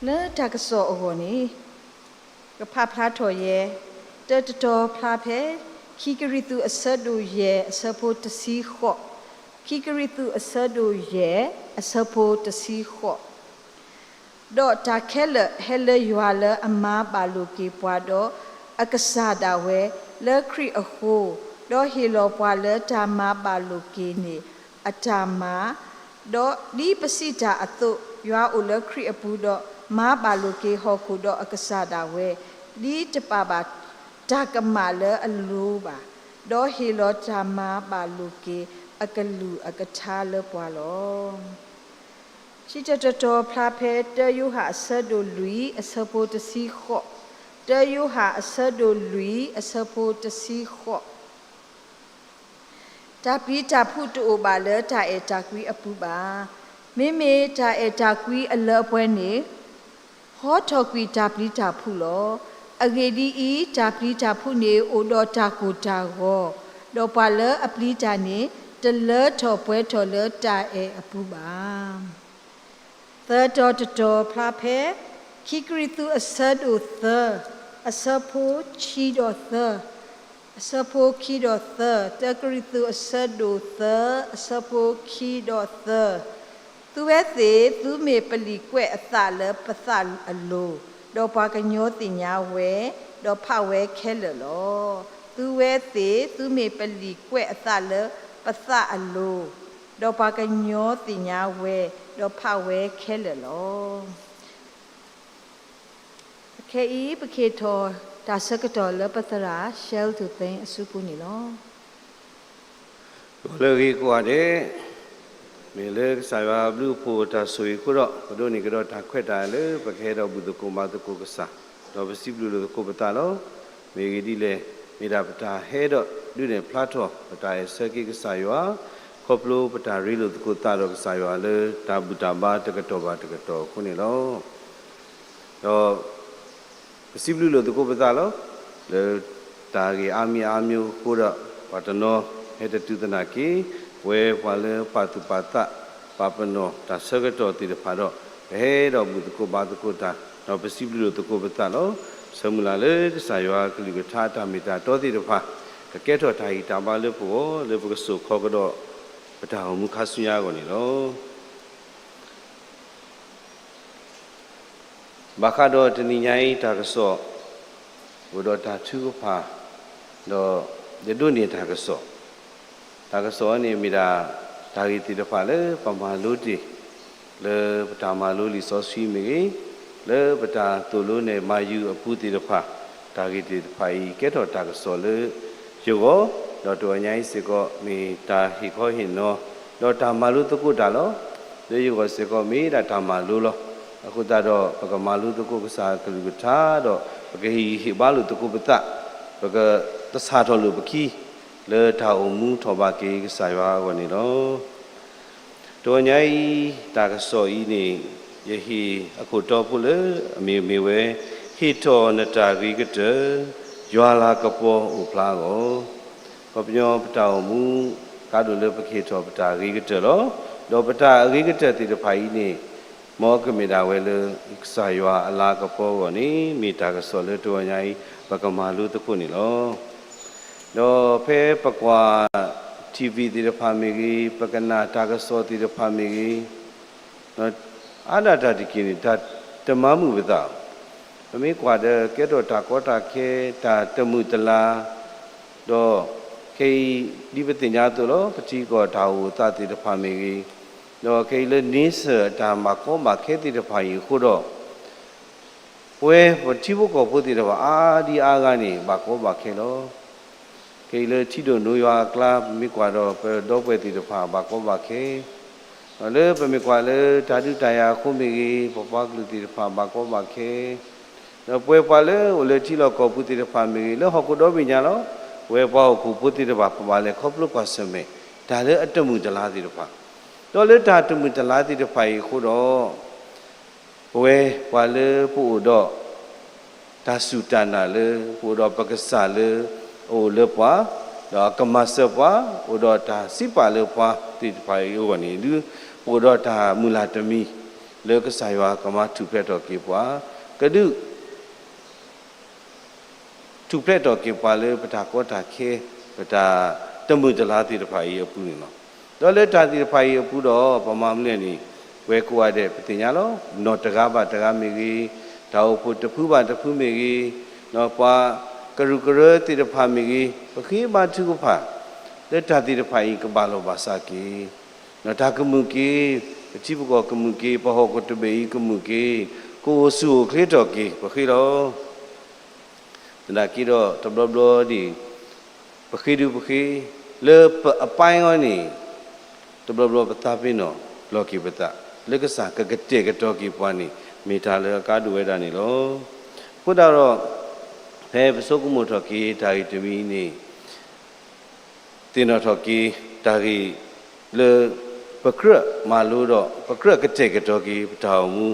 လၢတၢ်ကစီၣ်အဂီၢ်န့ၣ် ကဖးဖျါထီၣ်ယဲ တၢတတီၤဖျါဖဲ ခံကရံၣ်သူးအဆၢဒိၣ်ယဲၢ်အဆၢဖိတဆံဃိး, ခံကရံၣ်သူးအဆၢဒိၣ်ယဲၢ်အဆၢဖိတဆံဃိး. ဒီးတၢ်ခဲလၢာ်ဟဲလၢယွၤလၢအမၤဘၣ်လိာ်က့ၤပှၤဒီး အကစၢ်ဒၣ်ဝဲလၢခရံာ်အဃိ, ဒီးဟ့ၣ်လီၤပှၤလၢတၢ်မၤဘၣ်လိာ်က့ၤန့ၣ်အတၢ်မၤ, ဒီးဒ်ပစံးတၢ်အသိး, ယွၤအိၣ်လၢခရံာ်အပူၤဒီး မၤဘၣ်လိာ်က့ၤဟီၣ်ခိၣ်ဒီးအကစၢ်ဒၣ်ဝဲ, ဒ်တပာ်ဘၣ်တၢ်ကမၣ်လၢအလိၤဘၣ်, ဒီးဟ့ၣ်လီၤတၢ်မၤဘၣ်လိာ်က့ၤအကလုၢ်အကထါလၢပှၤလီၤ. ခံတတီၤဖျါဖဲ တၢယိၤဟၣ်အဆၢဒိၣ်လွံၢ်အဆၢဖိတဆံဃိး, တၢယိၤဟၣ်အဆၢဒိၣ်လွံၢ်အဆၢဖိတဆံဃိး. တၢ်ပျံၤတၢ်ဖုးတအိၣ်ဘၣ်လၢတၢ်အဲၣ်တၢ်ကွံအပူၤဘၣ်. မ့မ့ၢ်တၢ်အဲၣ်တၢ်ကွံအလၢအပှဲၤန့ၣ် ဟီထီၣ်ကွံာ်တၢ်ပျံၤတၢ်ဖုးလီၤ. အဂ့ၢ်ဒ်အံၤ, တၢ်ပျံၤတၢ်ဖုးန့ၣ်အိၣ်ဒီးတၢ်ကိၢ်တၢ်ဂီၤ, ဒီးပှၤလၢအပျံၤတၢ်န့ၣ် တလၢထီၣ်ပှဲၤထီၣ်လၢတၢ်အဲၣ်အပူၤဘၣ်. သၢတီၤတတီၤဖျါဖဲ ခံကရံၣ်သူးအဆၢဒိၣ်သၢ အဆၢဖိခံဒီးသၢ, အဆၢဖိခံဒီးသၢ, တၢကရံၣ်သူးအဆၢဒိၣ်သၢ အဆၢဖိခံဒီးသၢ. သုဝဲသ့ၣ် သုမ့ၢ်ပလံာ်ကွဲးအသးလၢပသးအလိၤ, ဒီးပှၤကညီသ့ၣ်ညါဝဲ, ဒီးဖးဝဲခဲလၢာ်လီၤ. သုဝဲသ့ၣ် သုမ့ၢ်ပလံာ်ကွဲးအသးလၢပသးအလိၤ, ဒီးပှၤကညီသ့ၣ်ညါဝဲ, ဒီးဖးဝဲခဲလၢာ်လီၤ. အခဲအံၤ ပကဟ့ၣ်ထီၣ်တၢ်ဆၢကတီၢ်လၢပသရၣ် Shell Tuthing အစုပူၤန့ၣ်လီၤ. ဒီးလၢအဂ့ၤကိးဂၤဒဲး, မ့ၢ်လၢကစၢ်ယွၤအဘျုးအဖှိၣ်တၢ်ဆိၣ်ဂ့ၤအဃိဒီး ပဒိးန့ၢ်ကဒီးတၢ်ခွဲးတၢ်ယာ်လၢပကဟဲဒီးဘူၣ်သကိးဘါသကိးကစၢ်, ဒီးပစံးဘျုးလိာ်သကိးပသးလီၤ. မ့ၢ်ဂ့ၢ်ဒ်လဲၣ်, မ့ၢ်ဒၣ်ပတၢ်ဟဲဒီးဒုးနဲၣ်ဖျါထီၣ် ပတၢ်အဲၣ်ဆၢက့ၤကစၢ်ယွၤ, ခီဖျိပတၢ်ရ့လိာ်သကိးသးဒီးကစၢ်ယွၤလၢတၢ်ဘူၣ်တၢ်ဘါတကတီၢ်ဘၣ်တကတီၢ်အဃိန့ၣ်လီၤ. ဒီးပစံးဘျုးလိာ်သကိးပသးလီၤ. လၢတၢ်ဂ့ၢ်အါမံၤအါမံၤအဃိဒီး ပှၤတနီၤဟဲတတုၤသနာ်က့ ပဝဲပှၤလၢပာ်သူၣ်ပာ်သး ပာ်ပနီၣ်တၢ်ဆၢကတီၢ်သ့ၣ်တဖၣ်ဒီး ပဟဲဒီးဘူၣ်သကိးဘါသကိးတၢ် ဒီးပစံးဘျုးလိာ်သကိးပသးလီၤ. ဆၢမုၢ်လၢ်လၢကစၢ်ယွၤအကလုၢ်ကထါတၢ်မ့ၢ်တၢ်တီသ့ၣ်တဖၣ် ကကဲထီၣ်တၢ်ဂံၢ်တၢ်ဘါလၢပဂီၢ် လၢပကစိာ်ခီကဒီး ပတၢ်အိၣ်မူခါဆူညါအဂီၢ်န့ၣ်လီၤ. ဘၣ်ဃးဒီးတနံၤညါအံၤတၢ်ကစီၣ် အိၣ်ဒီးတၢ်ထုကဖၣ် ဒီးယဒိးန့ၢ်တၢ်ကစီၣ်, တၢ်ကစီၣ်အံၤန့ၣ်မ့ၢ်ဒၣ် တၢ်ဂ့ၢ်သ့ၣ်တဖၣ်လၢပမၤလိတ့ၢ် လၢပတၢ်မၤလိလံာ်စီဆှံမ့ၢ်ဂ့ၤ, လၢပတၢ်သိၣ်လိနဲၣ်မၤယုၤအပူၤသ့ၣ်တဖၣ်, တၢ်ဂ့ၢ်သ့ၣ်တဖၣ်အံၤ ကဲထီၣ်တၢ်ကစီၣ်လၢယဂီၢ်, ဒီးတဂီၤညါအံၤစ့ၢ်ကီး မ့ၢ်တၢ်ဟ့ၣ်ခီဟ့ၣ်နီၤ ဒီးတၢ်မၤလိသကိးတၢ်လီၤ. လၢယဂီၢ်စ့ၢ်ကီး မ့ၢ်ဒၣ်တၢ်မၤလိလီၤ. အဃိသတးဒီး ပကမၤလိသကိးကစၢ်ကလုၢ်ကထါဒီး ပကဟ့ၣ်ဂံၢ်ဟ့ၣ်ဘါလိာ်သကိးပသး, ပကသဆၣ်ထီၣ်လိာ်ပခံ လၢတၢ်အိၣ်မူထီၣ်ဘးက့ၤကစၢ်ယွၤအဂီၢ်န့ၣ်လီၤ. တဂီၤညါအံၤ တၢ်ကစီၣ်အံၤန့ၣ် ယဟ့ၣ်အခိၣ်တီဖိလၢအမ့ၢ်မ့ၢ်ဝဲ ဟ့ၣ်ထီၣ်နတၢ်ဂ့ၤကတၢၢ် ယွၤလၤကပီၤအိၣ်ဖျါအဂီၢ်, ခီပညီပတၢ်အိၣ်မူ ကါဒိၣ်လၢပကဟ့ၣ်ထီၣ်ပတၢ်အဂ့ၤကတၢၢ်လီၤ. ဒီးပတၢ်အဂ့ၤကတၢၢ်သ့ၣ်တဖၣ်အံၤန့ၣ် မ်ကမ့ၢ်ဒၣ်ဝဲလၢ ကစၢ်ယွၤအလၤကပီၤအဂီၢ်န့ၣ် မ့ၢ်တၢ်ကစီၣ်လၢတဂီၤညါအံၤ ပကမၤလိသကိးန့ၣ်လီၤ. ဒီးဖဲပကွၢ် ထံၣ်ဝံၤ သ့ၣ်တဖၣ်မ့ၢ်ဂ့ၤ, ပကနၣ်တၢ်ကစီၣ်သ့ၣ်တဖၣ်မ့ၢ်ဂ့ၤ, အါဒၣ်တၢ်တက့ၢ်န့ၣ် တၢ်တမၤမုာ်ပသး, ပမ့ၢ်ကွၢ်ဒီး ကဲထီၣ်တၢ်ကီတၢ်ခဲ တၢ်တမုာ်တလၤ, ဒီးခဲအံၤ ဒ်ပသ့ၣ်ညါအသိးလီၤ, ပထံကီၢ်တၢ်အိၣ်သးသ့ၣ်တဖၣ်မ့ၢ်ဂ့ၤ, ဒီးခဲအံၤလၢန့ဆၢၣ်အတၢ်ဘၣ်ကီဘၣ်ခဲသ့ၣ်တဖၣ်အံၤအဃိဒီး ပဝဲပထံဖိကီၢ်ဖိသ့ၣ်တဖၣ် အါဒံအါဂၤန့ၣ် ဘၣ်ကီဘၣ်ခဲလီၤ. ခဲအံၤလၢထံဒိၣ်နိယွၤအကျါ ပမ့ၢ်ကွၢ်ဒီး ပဒီပုၢ်ဝဲၢ်သ့ၣ်တဖၣ် ဘၣ်ကီဘၣ်ခဲ, ဒီးလၢပမ့ၢ်ကွၢ်လၢတၢ်ဒုးတၢ်ယၤအဃိမ့ၢ်ဂ့ၤ, ပပှၤကလုာ်သ့ၣ်တဖၣ် ဘၣ်ကီဘၣ်ခဲ, ဒီးပဝဲပှၤလၢအိၣ်လၢထံလီၢ်ကီၢ်ပူၤသ့ၣ်တဖၣ်မ့ၢ်ဂ့ၤ, လၢဟီၣ်ခိၣ်ဒီဘ့ၣ်ညါလီၤ, ပဝဲပှၤဟီၣ်ခိၣ်ဖိသ့ၣ်တဖၣ် ပဘၣ်လဲၤခီဖျိကွၢ်ဆၢၣ်မဲာ် တၢ်လၢအတမုာ်တလၤသ့ၣ်တဖၣ်, ဒီးလၢတၢ်တမုာ်တလၤသ့ၣ်တဖၣ်အံၤအဃိဒီး ပဝဲပှၤလၢပအိၣ်ဒီး တၢ်စူၢ်တၢ်နာ်လၢ ပအိၣ်ဒီးပကစၢ်လၢ အအိၣ်လၢပှၤ, ဒီးအကမၤစၢၤပှၤ, အိၣ်ဒီးတၢ်စံးပာ်လၢပှၤသ့ၣ်တဖၣ်အံၤအဂီၢ်န့ၣ် ဒုးပအိၣ်ဒီးတၢ်မုၢ်လၢ်တမံၤ, လၢကစၢ်ယွၤကမၤထူၣ်ဖျဲးထီၣ်က့ၤပှၤ, ကဒုး ထူၣ်ဖျဲးထီၣ်က့ၤပှၤလၢပတၢ်ကီတၢ်ခဲ, ပတၢ်တမုာ်တလၤသ့ၣ်တဖၣ်အံၤအပူၤန့ၣ်လီၤ. ဒီးလၢတၢ်သ့ၣ်တဖၣ်အံၤအပူၤဒီး ပမၤမနုၤလဲၣ်န့ၣ်, ပဝဲကိးဂၤဒဲးပသ့ၣ်ညါလီၤ. နီၢ်တဂၤဘၣ်တဂၤမ့ၢ်ဂ့ၤ, တၢ်အိၣ်ဖှိၣ်တဖုဘၣ်တဖုမ့ၢ်ဂ့ၤ, ပှၤကရူၢ်ကရၢသ့ၣ်တဖၣ်မ့ၢ်ဂ့ၤ, ပဃ့ဘါထုကဖၣ်, လၢတၢ်သ့ၣ်တဖၣ်အံၤကဘၣ်လီၢ်ဘၣ်စးက့ၤ တၢ်ကမုာ်က့ၤ, ပထံပကီၢ်ကမုာ်က့ၤ, ပဟီၣ်ခိၣ်တဘ့ၣ်အံၤကမုာ်က့ၤ, ကအိၣ်ဆူၣ်အိၣ်ချ့ထီၣ်က့ၤ ပဃ့လီၤ. သနာ်က့ဒီးတဘျီဘျီန့ၣ်, ပဃ့ဒုပဃ့, လၢပအပၢ်အဂီၢ်န့ၣ်, တဘျီဘျီပသးပ့ၤနီၣ်လီၤက့ၤပသး, လၢကစၢ်ကကတဲာ်ကတီၤက့ၤပှၤန့ၣ် မ့ၢ်တၢ်လၢအကါဒိၣ်ဝဲဒၣ်န့ၣ်လီၤ. အဃိသတးဒီး, ဖဲပဆိကမိၣ်ထီၣ်က့ၤတၢ်ဂ့ၢ်တမံၤန့ၣ် သ့ၣ်နီၣ်ထီၣ်က့ၤတၢ်ဂ့ၢ်လၢ ပကြၢးမၤလိဒီး ပကြၢးကတဲာ်ကတီၤက့ၤပတၢ်အိၣ်မူ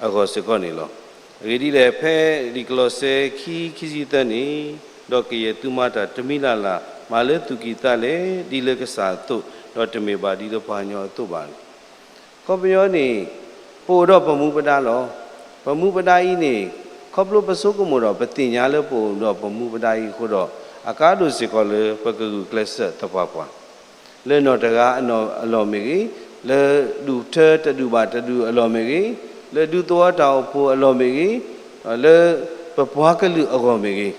အဂီၢ်စ့ၢ်ကီးန့ၣ်လီၤ. အဂ့ၢ်ဒ်လဲၣ်, ဖဲလံာ်ကလီးစဲ ခံ ခံဆံသၢန့ၣ်, ဒီးကယဲၢ်သုမၤတၢ်တမံၤလၢ်လၢ် မၤလၢသူၣ်ကံၢ်သးလဲ, ဒ်လၢကစၢ်အသိး, ဒီးတမ့ၢ်ဘၣ်ဒ်လၢပှၤကညီအသိးဘၣ်. အခီပညီန့ၣ်, ပအိၣ်ဒီးပမူပဒါလီၤ. ပမူပဒါအံၤန့ၣ်, ခီဖျိပဆိကမိၣ်ဒီးပသ့ၣ်ညါလၢပအိၣ်ဒီးပမူပဒါအံၤအဃိဒီး, အကါဒိၣ်စ့ၢ်ကီးလၢပကဂုာ်ကျဲးစၢးသပှၢ်ပှၢ်, လၢနီၢ်တဂၤအလီၢ်မ့ၢ်ဂ့ၤ, လၢဒူၣ်ထၢတဒူၣ်ဘၣ်တဒူၣ်အလီၢ်မ့ၢ်ဂ့ၤ, လၢဒူသဝီတၢ်အိၣ်ဖှိၣ်အလီၢ်မ့ၢ်ဂ့ၤ, လၢပပှၤကလုာ်အဂီၢ်မ့ၢ်ဂ့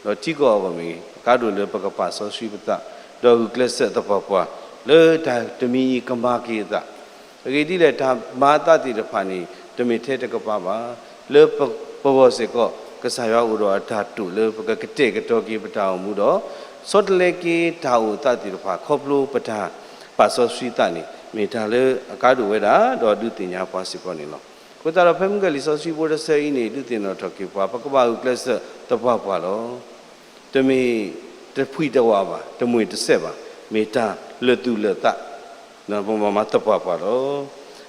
ၤ, ဒီးထံကီၢ်အဂီၢ်မ့ၢ်ဂ့ၤ, အကါဒိၣ်လၢပကပာ်စီဆှံပသး, ဒီးဂုာ်ကျဲးစၢးသပှၢ်ပှၢ်, လၢတၢ်တမံၤအံၤကမၤက့ၤအသး အဂ့ၢ်ဒ်လဲၣ်, တၢ်မၤအသးသ့ၣ်တဖၣ်န့ၣ် တမ့ၢ်ထဲတကပၤဘၣ်. လၢပဂီၢ်စ့ၢ်ကီး, ကစၢ်ယွၤအိၣ်ဒီးအတၢ်တိာ်လၢပကကတဲာ်ကတီၤက့ၤပတၢ်အိၣ်မူဒီး, ဆီတလဲက့ၤတၢ်အိၣ်သးသ့ၣ်တဖၣ် ခီဖျိပတၢ်ပာ်စီဆှံသးန့ၣ် မ့ၢ်တၢ်လၢအကါဒိၣ်ဝဲဒၣ် ဒီးဒုးသ့ၣ်ညါပှၤစ့ၢ်ကီးန့ၣ်လီၤ. အဃိသတးဒီး ဖဲမုၢ်ကလံာ်စီဆှံဖိတဆၢအံၤန့ၣ် ဒုးသ့ၣ်နီၣ်ထီၣ်က့ၤပှၤ ပကဘၣ်ဂုာ်ကျဲးစၢးသပှၢ်ပှၢ်လီၤ. တမ့ၢ်တဖှံတဝးဘၣ်, တမှ့ၢ်တစဲးဘၣ်, မ့ၢ်တၢ်လၢာ်သူၣ်လၢာ်သး, ပမၤမၤသပှၢ်ပှၢ်လီၤ.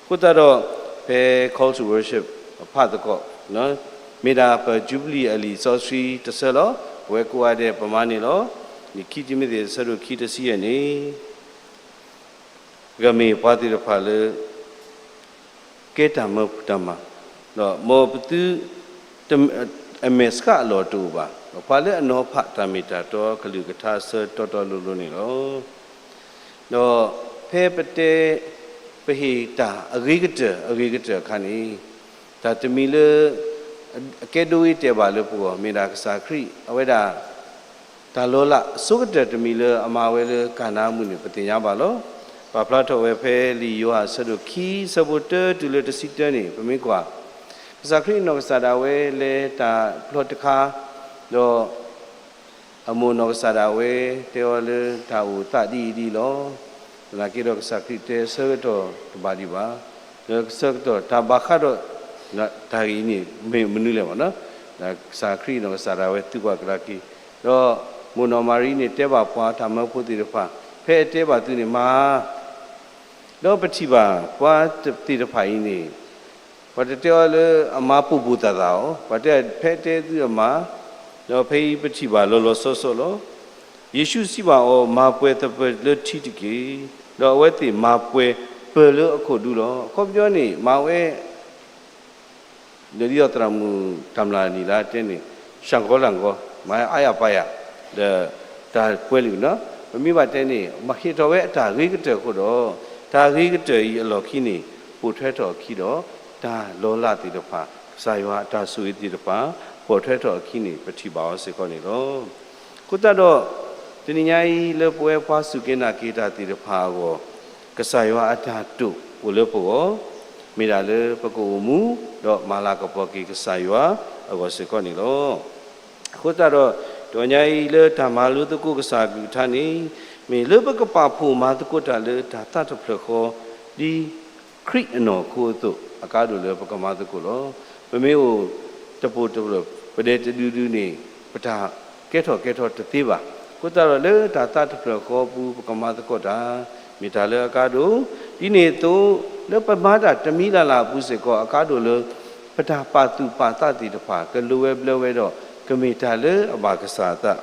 အဃိသတးဒီး, ဖဲ Call to Worship အဖးသကိး, မ့ၢ်ဒၣ်ပ Jubilee အလံာ်စီဆှံတဆၢလီၤ. ပဝဲကိးဂၤဒဲးပမၤန့ၣ်လီၤ. လံာ်ခံတံၤမသ့း အဆၢဒိၣ်ခံ တဆံယဲၢ်န့ၣ် ကမ့ၢ်ပှၤသ့ၣ်တဖၣ်လၢ ကဲတၢ်မၢပူၤတၢ်မၤ, ဒီးမ်ပသု အမဲာ်ဆှးအလီၢ်တအိၣ်ဘၣ်, ပှၤလၢအနီၤဖးတၢ်မ့ၢ်တၢ်တီ ကလုၢ်ကထါအဆၢတီတီလိၤလိၤန့ၣ်လီၤ. ဒီးဖဲပတဲ ပဟ့ၣ်တၢ်အဂ့ၤကတၢၢ် အဂ့ၤကတၢၢ်အခါန့ၣ်, တၢ်တမံၤလၢ အကဲဒိဂ့ၤတဲာ်ဘၣ်လၢပဂီၢ် မ့ၢ်ဒၣ်ကစၢ်ခရံာ် အဝဲဒၣ် တၢ်လီၤလးအဆိကတၢၢ်တမံၤလၢအမၤဝဲလၢကၤနါအမုၢ်န့ၣ် ပသ့ၣ်ညါဘၣ်လီၤ. ပာ်ဖျါထီၣ်ဝဲဖဲလံာ်ယိၤဟၣ်အဆၢဒိၣ်ခံ အဆၢဖိတၢတုၤလၢတဆံတၢန့ၣ် ပမ့ၢ်ကွၢ်, ကစၢ်ခရံာ်အနီၢ်ကစၢ်ဒၣ်ဝဲလဲၤတၢ်လီၢ်တခါ, ဒီး အမိၢ်နီၢ်ကစၢ်ဒၣ်ဝဲ တဲအီၤလၢတၢ်အိၣ်သးဒ်အံၤဒ်အံၤလီၤ. သနာ်က့ဒီးကစၢ်ခရံာ်တဲဆၢကတီၢ်တဘၣ်ဒံးဘၣ်, ဒီးဆၢကတီၢ်တၢ်ဘၣ်ဃးဒီး တၢ်ဂ့ၢ်အံၤန့ၣ် မ့ၢ်မနုၤလဲၣ်ဘၣ်, ကစၢ်ခရံာ်နီၢ်ကစၢ်ဒၣ်ဝဲသုကွၢ်ကဒါက့ၤ, ဒီးမိၢ်နီၢ်မၤရံန့ၣ်တဲဘၣ်ပှၤတၢ်မၢဖိသ့ၣ်တဖၣ်, ဖဲအတဲဘၣ်သုန့ၣ်မၤ ဒီးပထံၣ်ဘၣ်ပှၤသ့ၣ်တဖၣ်အံၤန့ၣ်, ပှၤတတဲအီၤလၢအမၤပိာ်ပိာ်သၣ်သၣ်အီၤ, ပှၤတဲဖဲတဲသုအမၤ, ဒီးဖဲအံၤပထံၣ်ဘၣ်လီၤလီၤဆီဆီလီၤ. ယ့ၣ်ၡူးစံးဘၣ်အီၤ, မၤပှဲၤသပၢၤလၢထံတက့ၢ်. ဒီးအဝဲသ့ၣ်မၤပှဲၤပၢၤလၢအခိၣ်ဒူလီၤ. အခီပညီန့ၣ် မၤဝဲ ဒီးဒ်သိးသရၣ်မုၣ်တၢ်မျၢ်နံၤလၢအတဲန့ၣ်, ရှၢၣ်ကီလၢၣ်ကီ, မၤအါယၤပာ်ယၤ, ဒီးတၢ်ပှဲၤလုာ်နီၤ, ပမ့ၢ်ဘၣ်တဲန့ၣ် မၤဟ့ၣ်ထီၣ်ဝဲအတၢ်ဂ့ၤကတၢၢ်အဃိဒီး, တၢ်ဂ့ၤကတၢၢ်အံၤအလီၢ်ခံန့ၣ် ပိာ်ထွဲထီၣ်အခံဒီး, တၢ်လီၤလးသ့ၣ်တဖၣ်, ကစၢ်ယွၤအတၢ်ဆိၣ်ဂ့ၤသ့ၣ်တဖၣ်, ပိာ်ထွဲထီၣ်အခံန့ၣ် ပထံၣ်ဘၣ်အီၤစ့ၢ်ကီးန့ၣ်လီၤ. အဃိသတးဒီး, တနံၤညါအံၤလၢပဝဲပှၤစူၢ်က့ၤနာ်က့ၤတၢ်သ့ၣ်တဖၣ်အဂီၢ်, ကစၢ်ယွၤအတၢ်တိာ်အိၣ်လၢပဂီၢ်, မ့ၢ်ဒၣ်လၢပကအိၣ်မူ, ဒီးမၤလၤကပီၤက့ၤကစၢ်ယွၤအဂီၢ်စ့ၢ်ကီးန့ၣ်လီၤ. အဃိသတးဒီး, တနံၤညါအံၤလၢတၢ်မၤလိသကိးကစၢ်အကလုၢ်ကထါန့ၣ်, မ့ၢ်လၢပကပာ်ဖှိၣ်မၤသကိးတၢ်လၢတၢ်သးတဖျၢၣ်ဃီ, ဒ်ခရံာ်အနီၢ်ခိအသိး အကါဒိၣ်လၢပကမၤသကိးလီၤ. ပမ့ၢ်အိၣ်တပိာ်တဖျၢၣ် ပဒဲတဒုဒုန့ၣ်, ပတၢ်ကဲထီၣ်ကဲထီၣ်တသ့ဘၣ်. အဃိသတးဒီးလၢတၢ်သးတဖျၢၣ်ဃီအပူၤ ပကမၤသကိးတၢ်, မ့ၢ်တၢ်လၢအကါဒိၣ်, ဒ်န့ၣ်အသိး, လၢပမၤတၢ်တမံၤလၢ်လၢ်အပူၤစ့ၢ်ကီး အကါဒိၣ်လၢ ပတၢ်ပာ်သူၣ်ပာ်သးသ့ၣ်တဖၣ် ကလိၤဝဲဘျၢဝဲဒီး ကမ့ၢ်တၢ်လၢအဘၣ်ကစၢ်အသး,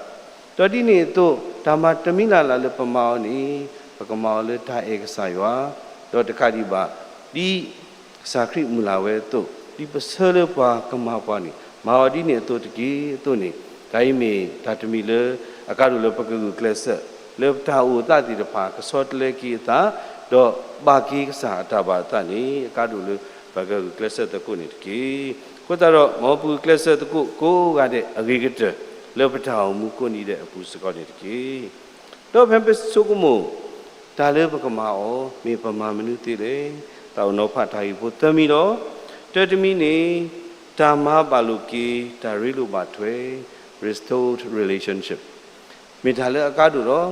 ဒီးဒ်န့ၣ်အသိး တၢ်မၤတမံၤလၢ်လၢ်လၢပမၤအီၤန့ၣ်, ပကမၤအီၤလၢတၢ်အဲၣ်ကစၢ်ယွၤ, ဒီးတကးဒံးဘၣ်, ဒ် ကစၢ်ခရံာ်မုၢ်လၢ်ဝဲအသိး, ဒ်ပဆၢလၢပှၤကမၤပှၤန့ၣ် မၤအီၤဒ်န့ၣ်အသိးတက့ၢ်အသိးန့ၣ်, တၢ်အံၤမ့ၢ်တၢ်တမံၤလၢ အကါဒိၣ်လၢပကဂုာ်ကျဲးစၢး လၢပတၢ်အိၣ်အသးသ့ၣ်တဖၣ် ကဆီတလဲက့ၤအသး, ဒီးဘၣ်က့ၤကစၢ်အတၢ်ဘၣ်အသးန့ၣ် အကါဒိၣ်လၢပကဂုာ်ကျဲးစၢးသကိးန့ၣ်တက့ၢ်. အဃိသတးဒီး မ်ပဂုာ်ကျဲးစၢးသကိးကိးဂၤဒဲး အဂ့ၤကတၢၢ် လၢပတၢ်အိၣ်မူကိးနံၤဒဲးအပူၤစ့ၢ်ကီးန့ၣ်တက့ၢ်. ဒီးဖဲပဆိကမိၣ် တၢ်လၢပကမၤအီၤ မ့ၢ်ပမၤမနုၤသ့လဲၣ်. သးအိၣ်နီၤဖးတၢ်ဂ့ၢ်ဖိသၢမံၤလီၤ. တၢတမံၤန့ၣ် တၢ်မၤဘၣ်လိာ်က့ၤ တၢ်ရ့လိာ်ဘၣ်ထွဲ restored relationship မ့ၢ်တၢ်လၢအကါဒိၣ်လီၤ.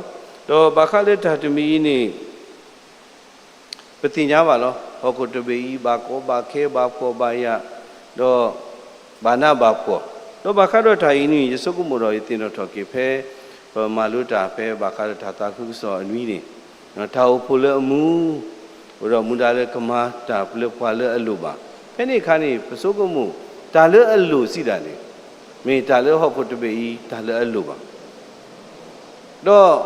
ဒီးဘၣ်ဃးလၢတၢ်တမံၤအံၤန့ၣ် ပသ့ၣ်ညါဘၣ်လီၤ. ဟီၣ်ခိၣ်တဘ့ၣ်အံၤ ဘၣ်ကီဘၣ်ခဲ ဘၣ်ဖှီၣ်ဘၣ်ယာ်, ဒီးဘၣ်နးဘၣ်ဖှီၣ်, ဒီးဘၣ်ဃးဒီးတၢ်အံၤန့ၣ် ယဆိကမိၣ်ဒီးယသ့ၣ်နီၣ်ထီၣ်က့ၤဖဲ ပမၤလိတၢ်ဖဲဘၣ်ဃးဒီးတၢ်သးခုကစီၣ်အနွံန့ၣ်, တၢ်အိၣ်ဖှိၣ်လၢအမူ အိၣ်ဒီးမူဒါလၢကမၤတၢ်လၢပှၤလၢအလိၣ်ဘၣ်. ဖဲန့ၣ်အခါန့ၣ် ပဆိကမိၣ် တၢ်လၢအလိၣ်စံးဒၣ်န့ၣ် မ့ၢ်တၢ်လၢဟီၣ်ခိၣ်တဘ့ၣ်အံၤ တၢ်လၢအလိၣ်ဘၣ် ဒီး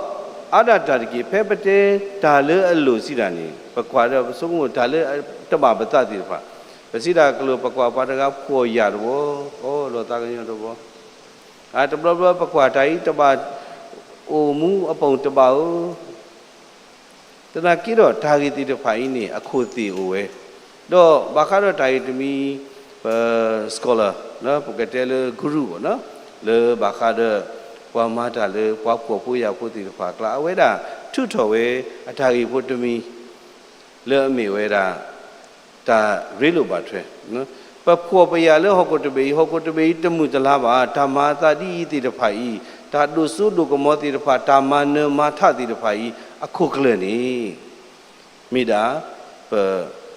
အါဒၣ်တၢ်တက့ၢ် ဖဲပတဲတၢ်လၢအလိၣ်စံးဒၣ်န့ၣ် ပကွၢ်ဒီးပဆိကမိၣ်တၢ်လၢတဘၣ်ပသးသ့ၣ်တဖၣ်, ပစံးဒၣ်ကလိာ် ပကွၢ်ပှၤတဂၤဖှီၣ်ယာ်တဘီ, အိၣ်လီၤသးကညီၤတဘီ, တဘျီဘျီပကွၢ်တၢ်အံၤတဘၣ်, အိၣ်မူအပူၤတဘၣ်ဧိၤ သနာ်က့ဒီး တၢ်ဂ့ၢ်သ့ၣ်တဖၣ်အံၤန့ၣ် အခိၣ်သ့ၣ်အိၣ်ဝဲ, ဒီးဘၣ်ဃးဒီးတၢ်ဂ့ၢ်တမံၤ ပ scholar ပကတဲလၢ guru ဘၣ်နီၤ, လၢဘၣ်ဃးဒီး ပှၤမၤတၢ်လၢပှၤဖှီၣ်ဖိယာ်ဖိသ့ၣ်တဖၣ်အကျါ အဝဲဒၣ်ထုးထီၣ်ဝဲအတၢ်ဂ့ၢ်ဖိတမံၤ လၢအမ့ၢ်ဝဲဒၣ် တၢ်ရ့လိာ်ဘၣ်ထွဲ ပဖှီၣ်ပယာ်လၢဟီၣ်ခိၣ်တဘ့ၣ်အံၤ ဟီၣ်ခိၣ်တဘ့ၣ်အံၤတမုာ်တလၤဘၣ်, တၢ်မၤအသးဒ်အံၤသ့ၣ်တဖၣ်အံၤ, တၢ်ဒိၣ်စိဒိၣ်ကမီၤသ့ၣ်တဖၣ်, တၢ်မၤနၢၤမၤထးသ့ၣ်တဖၣ်အံၤ အခိၣ်ကျၢၢ်န့ၣ် မ့ၢ်ဒၣ် ပ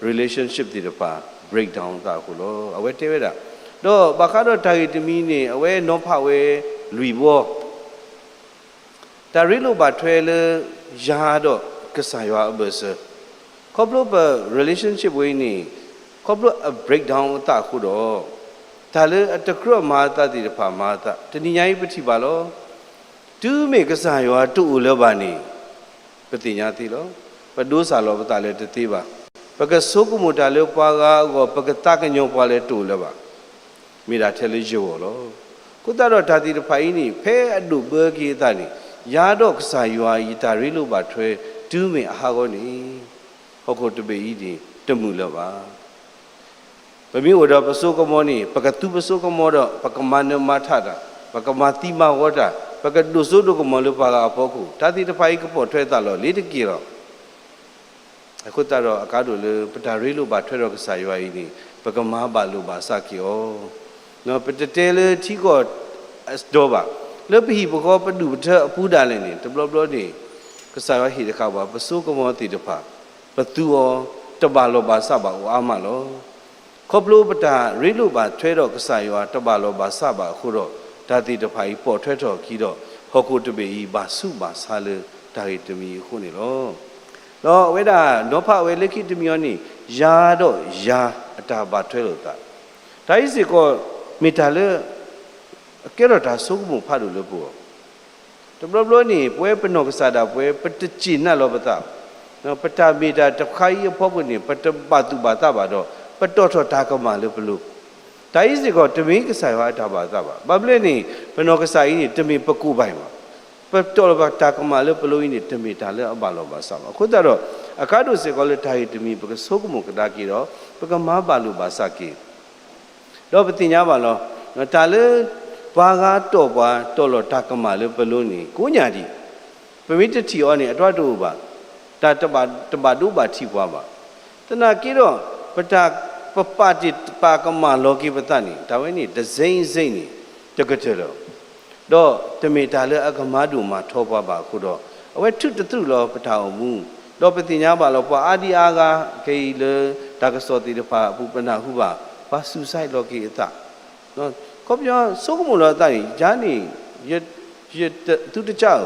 relationship သ့ၣ်တဖၣ် breakdown သးအဃိလီၤ. အဝဲတဲဝဲဒၣ်, ဒီးဘၣ်ဃးဒီးတၢ်ဂ့ၢ်တမံၤန့ၣ် အဝဲနီၤဖးဝဲလွံၢ်ဘီ တၢ်ရ့လိာ်ဘၣ်ထွဲလၢ ယၤဒီးကစၢ်ယွၤအဘၢၣ်စၢၤ, ခီဖျိပ relationship ဝဲအံၤန့ၣ် ခီဖျိအ breakdown အသးအဃိဒီး တၢ်လၢအတကြၢးမၤအသးသ့ၣ်တဖၣ်မၤအသး, တနံၤညါအံၤပထံၣ်ဘၣ်လီၤ. တုၤမ့ၢ်ကစၢ်ယွၤတအိၣ်လၢၤဘၣ်န့ၣ် ပသ့ၣ်ညါသ့လီၤ. ပဒိးစၢ်လီၤပသးလၢတသ့ဘၣ်. ပကဆိကမိၣ်တၢ်လၢပှၤဂၤအဂီၢ်, ပကသးကညီၤပှၤလၢတအိၣ်လၢၤဘၣ်. မ့ၢ်ဒၣ်ထဲလၢယဂီၢ်လီၤ. အဃိသတးဒီးတၢ်သ့ၣ်တဖၣ်အံၤန့ၣ် ဖဲအဒိၣ်ဘၢက့ၤအသးန့ၣ် ယၤဒီးကစၢ်ယွၤအံၤ တၢ်ရ့လိာ်ဘၣ်ထွဲ တုၤမ့ၢ်အဟးဂီၤန့ၣ် ဟီၣ်ခိၣ်တဘ့ၣ်အံၤန့ၣ် တမုာ်လၢၤဘၣ်. ပမ့ၢ်အိၣ်ဒီးပစိကမီၤန့ၣ် ပကသူပစိကမီၤဒီး ပကမၤနၢၤမၤထးတၢ်, ပကမၤသံမၤဝီတၢ်, ပကဒိၣ်စိဒိၣ်ကမီၤလၢပှၤဂၤအဖီခိၣ်, တၢ်သ့ၣ်တဖၣ်အံၤကပိာ်ထွဲသးလီၤလ့ၤတက့ၢ်လီၤ. အဃိသတးဒီးအကါဒိၣ်လၢ ပတၢ်ရ့လိာ်ဘၣ်ထွဲဒီးကစၢ်ယွၤအံၤန့ၣ် ပကမၤဘၣ်လိာ်ဘၣ်စးက့ၤအီၤ, ပတတဲလၢထံကီၢ်အစီၤဘၣ်, လၢပဟံၣ်ပဃီပဒူၣ်ပထၢအပူၤဒၣ်လဲာ်န့ၣ် တဘျီဘျီန့ၣ် ကစၢ်ယွၤဟ့ၣ်တဃာ်ဘၣ် ပစိကမီၤသ့ၣ်တဖၣ် ပသူအီၤတဘၣ်လီၢ်ဘၣ်စးဘၣ်အိၣ်အါမးလီၤ. ခီဖျိပတၢ်ရ့လိာ်ဘၣ်ထွဲဒီးကစၢ်ယွၤတဘၣ်လီၢ်ဘၣ်စးဘၣ်အဃိဒီး တၢ်သ့ၣ်တဖၣ်အံၤပိာ်ထွဲထီၣ်အခံဒီး ဟီၣ်ခိၣ်တဘ့ၣ်အံၤဘၣ်ဆူးဘၣ်ဆါလၢတၢ်ဂ့ၢ်တမံၤအဃိန့ၣ်လီၤ. ဒီးအဝဲဒၣ်နီၤဖးဝဲလၢခံတမံၤအံၤန့ၣ် ယၤဒီးယၤအတၢ်ဘၣ်ထွဲလိာ်သး, တၢ်အံၤစ့ၢ်ကီး မ့ၢ်တၢ်လၢ အကဲထီၣ်တၢ်ဆိကမိၣ်ဖးဒိၣ်လၢပဂီၢ် တဘျီဘျီန့ၣ် ပဝဲပနီၢ်ကစၢ်ဒၣ်ပဝဲ ပတစံးနးလီၤပသး, ပတၢ်မ့ၢ်တၢ်တခါအံၤအဖီခိၣ်န့ၣ် ပတဘၣ်သူၣ်ဘၣ်သးဘၣ်ဒီး ပတီၣ်ထီၣ်တၢ်ကမၣ်လၢပလိၤ, တၢ်အံၤစ့ၢ်ကီး တမ့ၢ်ကစၢ်ယွၤအတၢ်ဘၣ်သးဘၣ်. ဘၣ်မနုၤလဲၣ်န့ၣ် ပနီၢ်ကစၢ်အံၤန့ၣ် တမ့ၢ်ပကိးဘၣ်အံၤဘၣ်, ပတီၣ်လီၤပတၢ်ကမၣ်လၢပလိၤအံၤန့ၣ် တမ့ၢ်တၢ်လၢအဘၣ်လီၢ်ဘၣ်စးဘၣ်. အဃိသတးဒီး အကါဒိၣ်စ့ၢ်ကီးလၢတၢ်ဂ့ၢ်တမံၤ ပကဆိကမိၣ်ကဒါက့ၤဒီး ပကမၤဘၣ်လိာ်ဘၣ်စးက့ၤ ဒီးပသ့ၣ်ညါဘၣ်လီၤ, တၢ်လၢ ပှၤဂၤတီၢ်ပှၤ တီၢ်လီၤတၢ်ကမၣ်လၢပလိၤန့ၣ် ကိးညါဒံး, ပမ့ၢ်တထံၣ်အီၤန့ၣ် အတၢ်တအိၣ်ဘၣ်, တၢ်တဘၣ်ဒိဘၣ်ထံးပှၤဘၣ်. သနာ်က့ဒီး ပတၢ်ပပာ်တ့ၢ်ပာ်ကမၣ်လီၤက့ၤပသးန့ၣ် တၢ်ဝဲန့ၣ် တစ့စ့န့ၣ် တကတၢၢ်လၢၤ ဒီးတမ့ၢ်တၢ်လၢအကမၤဒိၣ်မၤထီပှၤဘၣ်အဃိဒီး အဝဲထုးတသရူးလီၤပတၢ်အိၣ်မူ, ဒီးပသ့ၣ်ညါဘၣ်လီၤ ပှၤအါဒံအါဂၤ ခဲအံၤလၢတၢ်ကစီၣ်သ့ၣ်တဖၣ်အပူၤပနၢ်ဟူဘၣ် ပှၤ suicide လီၤက့ၤအသး, ခီပညီဆိကမိၣ်လီၤအသးန့ၣ် ယၤန့ၣ် ယတသူတကၠၢ်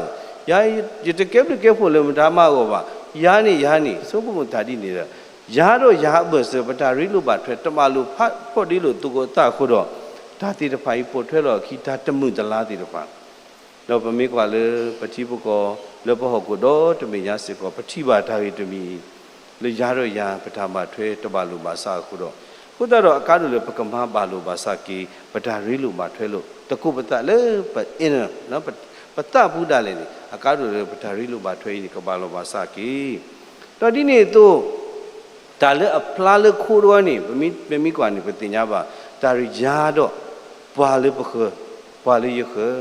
ဧိၤ, ယတကဲဘျုးကဲဖှိၣ်လၢမတၤမးအဂီၢ်ဘၣ်, ယၤန့ၣ် ယၤန့ၣ် ဆိကမိၣ်တၢ်ဒ်န့ၣ်ဒီး ယၤဒီးယၤအဘၢၣ်စၢၤ ပတၢ်ရ့လိာ်ဘၣ်ထွဲ တဘၣ်လိာ်ဖးဖီဒ့လိာ်သကိးအသးအဃိဒီး တၢ်သ့ၣ်တဖၣ်အံၤပိာ်ထွဲလီၤအခံ တၢ်တမုာ်တလၤသ့ၣ်တဖၣ် ဒီးပမ့ၢ်ကွၢ်လၢပထံပကီၢ် လၢပဟီၣ်ခိၣ်ဒီတဘ့ၣ်ညါစ့ၢ်ကီး ပထံၣ်ဘၣ်တၢ်ဂ့ၢ်တမံၤအံၤ, လၢယၤဒီးယၤ ပတၢ်ဘၣ်ထွဲတဘၣ်လိာ်ဘၣ်စးအဃိဒီး, အဃိသတးဒီးအကါဒိၣ်လၢပကမၤဘၣ်လိာ်ဘၣ်စးက့ၤ ပတၢ်ရ့လိာ်ဘၣ်ထွဲလိာ်သကိးပသးလၢပ inner ပသးပူၤဒၣ်လဲာ်န့ၣ် အကါဒိၣ်လၢပတၢ်ရ့လိာ်ဘၣ်ထွဲအံၤန့ၣ် ကဘၣ်လိာ်ဘၣ်စးက့ၤ ဒီးဒ်န့ၣ်အသိး တၢ်လၢအဖျါလၢခိတဝီန့ၣ် ပမ့ၢ်ကွၢ်န့ၣ် ပသ့ၣ်ညါဘၣ် တၢ်ရ့ယၤဒီး ပှၤလၢပဃၢၤ, ပှၤလၢယဃၢၤ,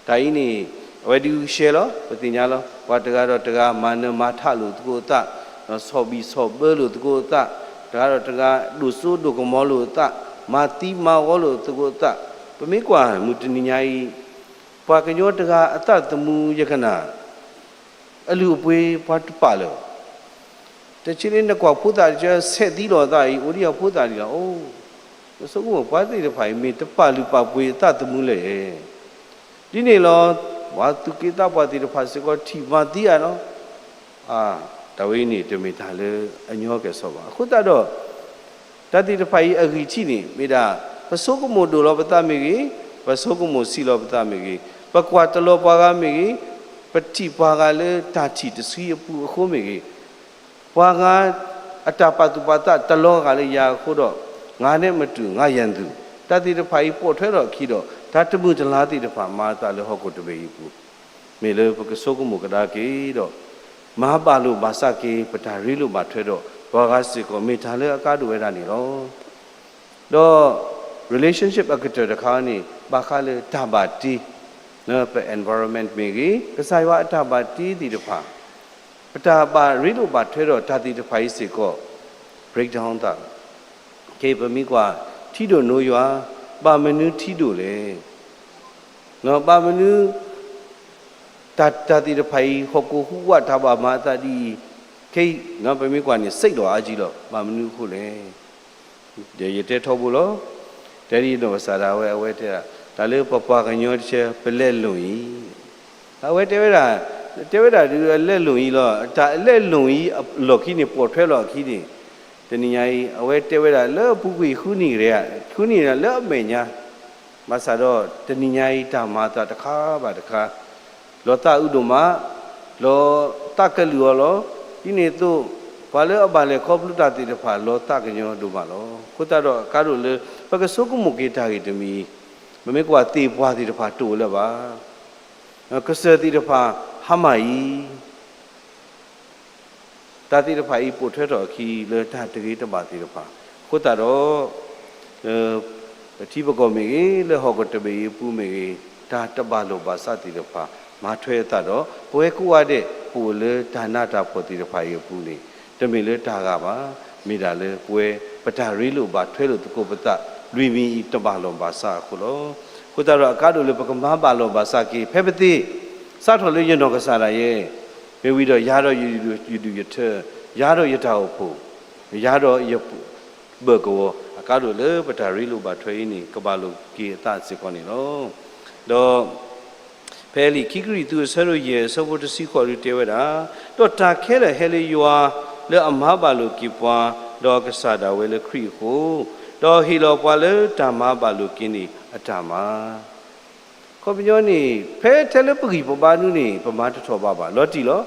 တၢ်အံၤန့ၣ် အဝဲဒုးကရှဲလီၤ ပသ့ၣ်ညါလီၤ. ပှၤတဂၤဒီးတဂၤ မၤနၢၤမၤထးလိာ်သကိးအသး, ဒီးဆီၣ်ဘံၣ်ဆီၣ်ဘၢလိာ်သကိးအသး, တဂၤဒီးတဂၤ ဒိၣ်စိဒိၣ်ကမီၤလိာ်အသး, မၤသံမၤဝီလိာ်သကိးအသး, ပမ့ၢ်ကွၢ်မုၢ်တနံၤညါအံၤ ပှၤကညီတဂၤအသးသမူယကနၣ် အလုၢ်အပှ့ၤပှၤတပာ်လၢၤဘၣ်. တဆံးလၢနကွၢ်ဖိသၣ်တဆၢ ဆဲးသံလီၤအသးအံၤ အိၣ်ဒံးအဖိသၣ်ဒံးလီၤ. အိၣ်, ပဆိကမိၣ်ပှၤသ့ၣ်တဖၣ်အံၤ မ့ၢ်တပာ်လုၢ်ပာ်ပှ့ၤအသးသမူလဲၣ်. ဒ်န့ၣ်လီၤ, ပှၤသူၣ်က့သးပှၢ်သ့ၣ်တဖၣ်စ့ၢ်ကီးထံၣ်မၤသံအါလီၤ. အါ, တၢ်ဝဲအံၤန့ၣ် တမ့ၢ်တၢ်လၢအညီကဲၣ်ဆိးဘၣ်. အဃိသတးဒီး တၢ်သ့ၣ်တဖၣ်အံၤအဂံၢ်ထံးန့ၣ် မ့ၢ်ဒၣ် ပဆိကမိၣ်ဒိၣ်လီၤပသးမ့ၢ်ဂ့ၤ, ပဆိကမိၣ်ဆံးလီၤပသးမ့ၢ်ဂ့ၤ, ပကွၢ်တလီၤပှၤဂၤမ့ၢ်ဂ့ၤ, ပထံၣ်ပှၤဂၤလၢတၢ်ထံၣ်တဆံအပူၤအဃိမ့ၢ်ဂ့ၤ, ပှၤဂၤအတၢ်ပာ်သူၣ်ပာ်သးတလီၤဂာ်လၢယၤအဃိဒီး, ငါနဲမ့ၢ်တုၤငါယၤနသု, တၢ်သ့ၣ်တဖၣ်အံၤပိာ်ထွဲထီၣ်အခံဒီး တၢ်တမုာ်တလၤသ့ၣ်တဖၣ်မၤအသးလၢဟီၣ်ခိၣ်တဘ့ၣ်အံၤအပူၤ မ့ၢ်လၢပကဆိကမိၣ်ကဒါက့ၤဒီး, မၤဘၣ်လိာ်ဘၣ်စးက့ၤ ပတၢ်ရ့လိာ်ဘၣ်ထွဲဒီး ပှၤဂၤစ့ၢ်ကီး မ့ၢ်တၢ်လၢအကါဒိၣ်ဝဲဒၣ်န့ၣ်လီၤ. ဒီး relationship အကတၢၢ်တခါန့ၣ် ဘၣ်ဃးလၢတၢ်ဘၣ်တ့, ပ environment မ့ၢ်ဂ့ၤ, ကစၢ်ယွၤအတၢ်ဘၣ်တ့သ့ၣ်တဖၣ်, ပတၢ်ဘၣ်ရ့လိာ်ဘၣ်ထွဲဒီးတၢ်သ့ၣ်တဖၣ်အံၤစ့ၢ်ကီး breakdown သး ခဲအံၤပမ့ၢ်ကွၢ် ထံဒိၣ်နိယွၤ, ဘၣ်မနုၤထံဒိၣ်လဲၣ်. ဘၣ်မနုၤ တၢ် တၢ်သ့ၣ်တဖၣ်အံၤ ဟီၣ်ခိၣ်ဟူးဝးတၢ်ဘၣ်မၤအသးဒ်အံၤ, ခဲအံၤ ပမ့ၢ်ကွၢ်န့ၣ် စ့ၢ်ကီးအါကံလီၤ, ဘၣ်မနုၤအဃိလဲၣ်. ယတဲထီဘိလီၤ. တဲဒ်နီၢ်ကစၢ်ဒၣ်ဝဲ အဝဲတဲဒၣ် တၢ်လၢပပှၤကညီတဆၢ ပလဲလိာ်အံၤ, အဝဲတဲဝဲဒၣ်, တဲဝဲဒၣ်ဒုးအလဲလိာ်အံၤလီၤ. တၢ်အလဲလိာ်အံၤအလီၢ်ခံန့ၣ် ပိာ်ထွဲလီၤအခံန့ၣ်, တနံၤညါအံၤ အဝဲတဲဝဲဒၣ်လၢအပူၤကွံာ်ဃုနံၣ်ကတၢၢ်, ဃုနံၣ်လၢအမဲာ်ညါ, ဘၣ်ဆၣ်ဒီးတနံၤညါအံၤ တၢ်မၤအသးတခါဘၣ်တခါ လီၤသးအုးဒိၣ်မး, လီၤသးကလုာ်အီၤလီၤ. ဒ်န့ၣ်အသိး ပှၤလၢအဘၣ်လဲၤခီဖျိတၢ်သ့ၣ်တဖၣ် လီၤသးကညီၤဒိၣ်မးလီၤ. အဃိသတးဒီးအကါဒိၣ်လၢ ပကဆိကမိၣ်က့ၤတၢ်ဂ့ၢ်တမံၤ, ပမ့ၢ်ကွၢ်သ့ၣ်ပှၢ်သ့ၣ်တဖၣ်တအိၣ်လၢၤဘၣ်. ကစၢၢ်သ့ၣ်တဖၣ် ဟါမၢ်အံၤ တၢ်သ့ၣ်တဖၣ်အံၤ ပိာ်ထွဲထီၣ်အခံလၢတၢ်တဂ့ၤတဘၣ်သ့ၣ်တဖၣ်, အဃိသတးဒီး ပထံပကီၢ်မ့ၢ်ဂ့ၤ, လၢဟီၣ်ခိၣ်တဘ့ၣ်အံၤအပူၤမ့ၢ်ဂ့ၤ, တၢ်တဘၣ်လိာ်ဘၣ်စးသ့ၣ်တဖၣ် မၤထွဲအသးဒီး ပဝဲကိးဂၤဒဲး ပအိၣ်လၢတၢ်နးတၢ်ဖှီၣ်သ့ၣ်တဖၣ်အံၤအပူၤန့ၣ် တမ့ၢ်လၢတၢ်ဂ့ၤဘၣ်, မ့ၢ်ဒၣ်လၢပဝဲ ပတၢ်ရ့လိာ်ဘၣ်ထွဲလိာ်သကိးပသး လွံၢ်မံၤအံၤတဘၣ်လိာ်ဘၣ်စးအဃိလီၤ. အဃိသတးဒီးအကါဒိၣ်လၢပကမၤဘၣ်လိာ်ဘၣ်စးက့ၤ ဖဲပသ့ စးထီၣ်လၢယနီၢ်ကစၢ်ဒၣ်ယဲ မ့ၢ်ဝံၤဒီးယၤဒီးယဒုၣ်ယထၢ, ယၤဒီးယတၢ်အိၣ်ဖှိၣ်, ယၤဒီးယဘၢၣ်ကဝီၤ, အကါဒိၣ်လၢပတၢ်ရ့လိာ်ဘၣ်ထွဲအံၤန့ၣ် ကဘၣ်လိာ်က့ၤအသးစ့ၢ်ကီးန့ၣ်လီၤ. ဒီး ဖဲလံာ်ခံကရံၣ်သူးအဆၢဒိၣ်ယဲၢ်အဆၢဖိတဆံဃိးဒုးတဲဝဲဒၣ်, ဒီးတၢ်ခဲလၢာ်ဟဲလၢယွၤလၢအမၤဘၣ်လိာ်က့ၤပှၤ, ဒီးကစၢ်ဒၣ်ဝဲလၢခရံာ်အဃိ, ဒီးဟ့ၣ်လီၤပှၤလၢတၢ်မၤဘၣ်လိာ်က့ၤန့ၣ်အတၢ်မၤ ခီပညီန့ၣ် ဖဲထဲလၢပဂံၢ်ပဘါဒုန့ၣ် ပမၤတထီၣ်ဘၣ်ဘၣ် လီၤတံၢ်လီၤ.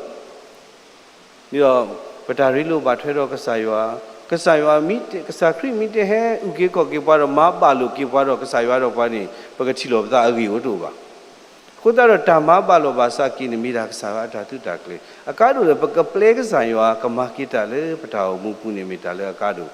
ဒီးပတၢ်ရ့လိာ်ဘၣ်ထွဲဒီးကစၢ်ယွၤ, ကစၢ်ယွၤမ့ၢ်, ကစၢ်ခရံာ်မ့ၢ်တဟဲအုၣ်က့ၤခီၣ်က့ၤပှၤဒီး မၤဘၣ်လိာ်က့ၤပှၤဒီးကစၢ်ယွၤဒီးပှၤန့ၣ် ပကထံၣ်လိာ်ပသးအဂ့ၢ်အိၣ်တအိၣ်ဘၣ်. အဃိသတးဒီးတၢ်မၤဘၣ်လိာ်ဘၣ်စးက့ၤန့ၣ် မ့ၢ်ဒၣ်ကစၢ်ယွၤအတၢ်သုးတၢ်ကျဲၤ, အကါဒိၣ်လၢပကပျဲကစၢ်ယွၤ ကမၤက့ၤတၢ်လၢပတၢ်အိၣ်မူပူၤန့ၣ် မ့ၢ်တၢ်လၢအကါဒိၣ်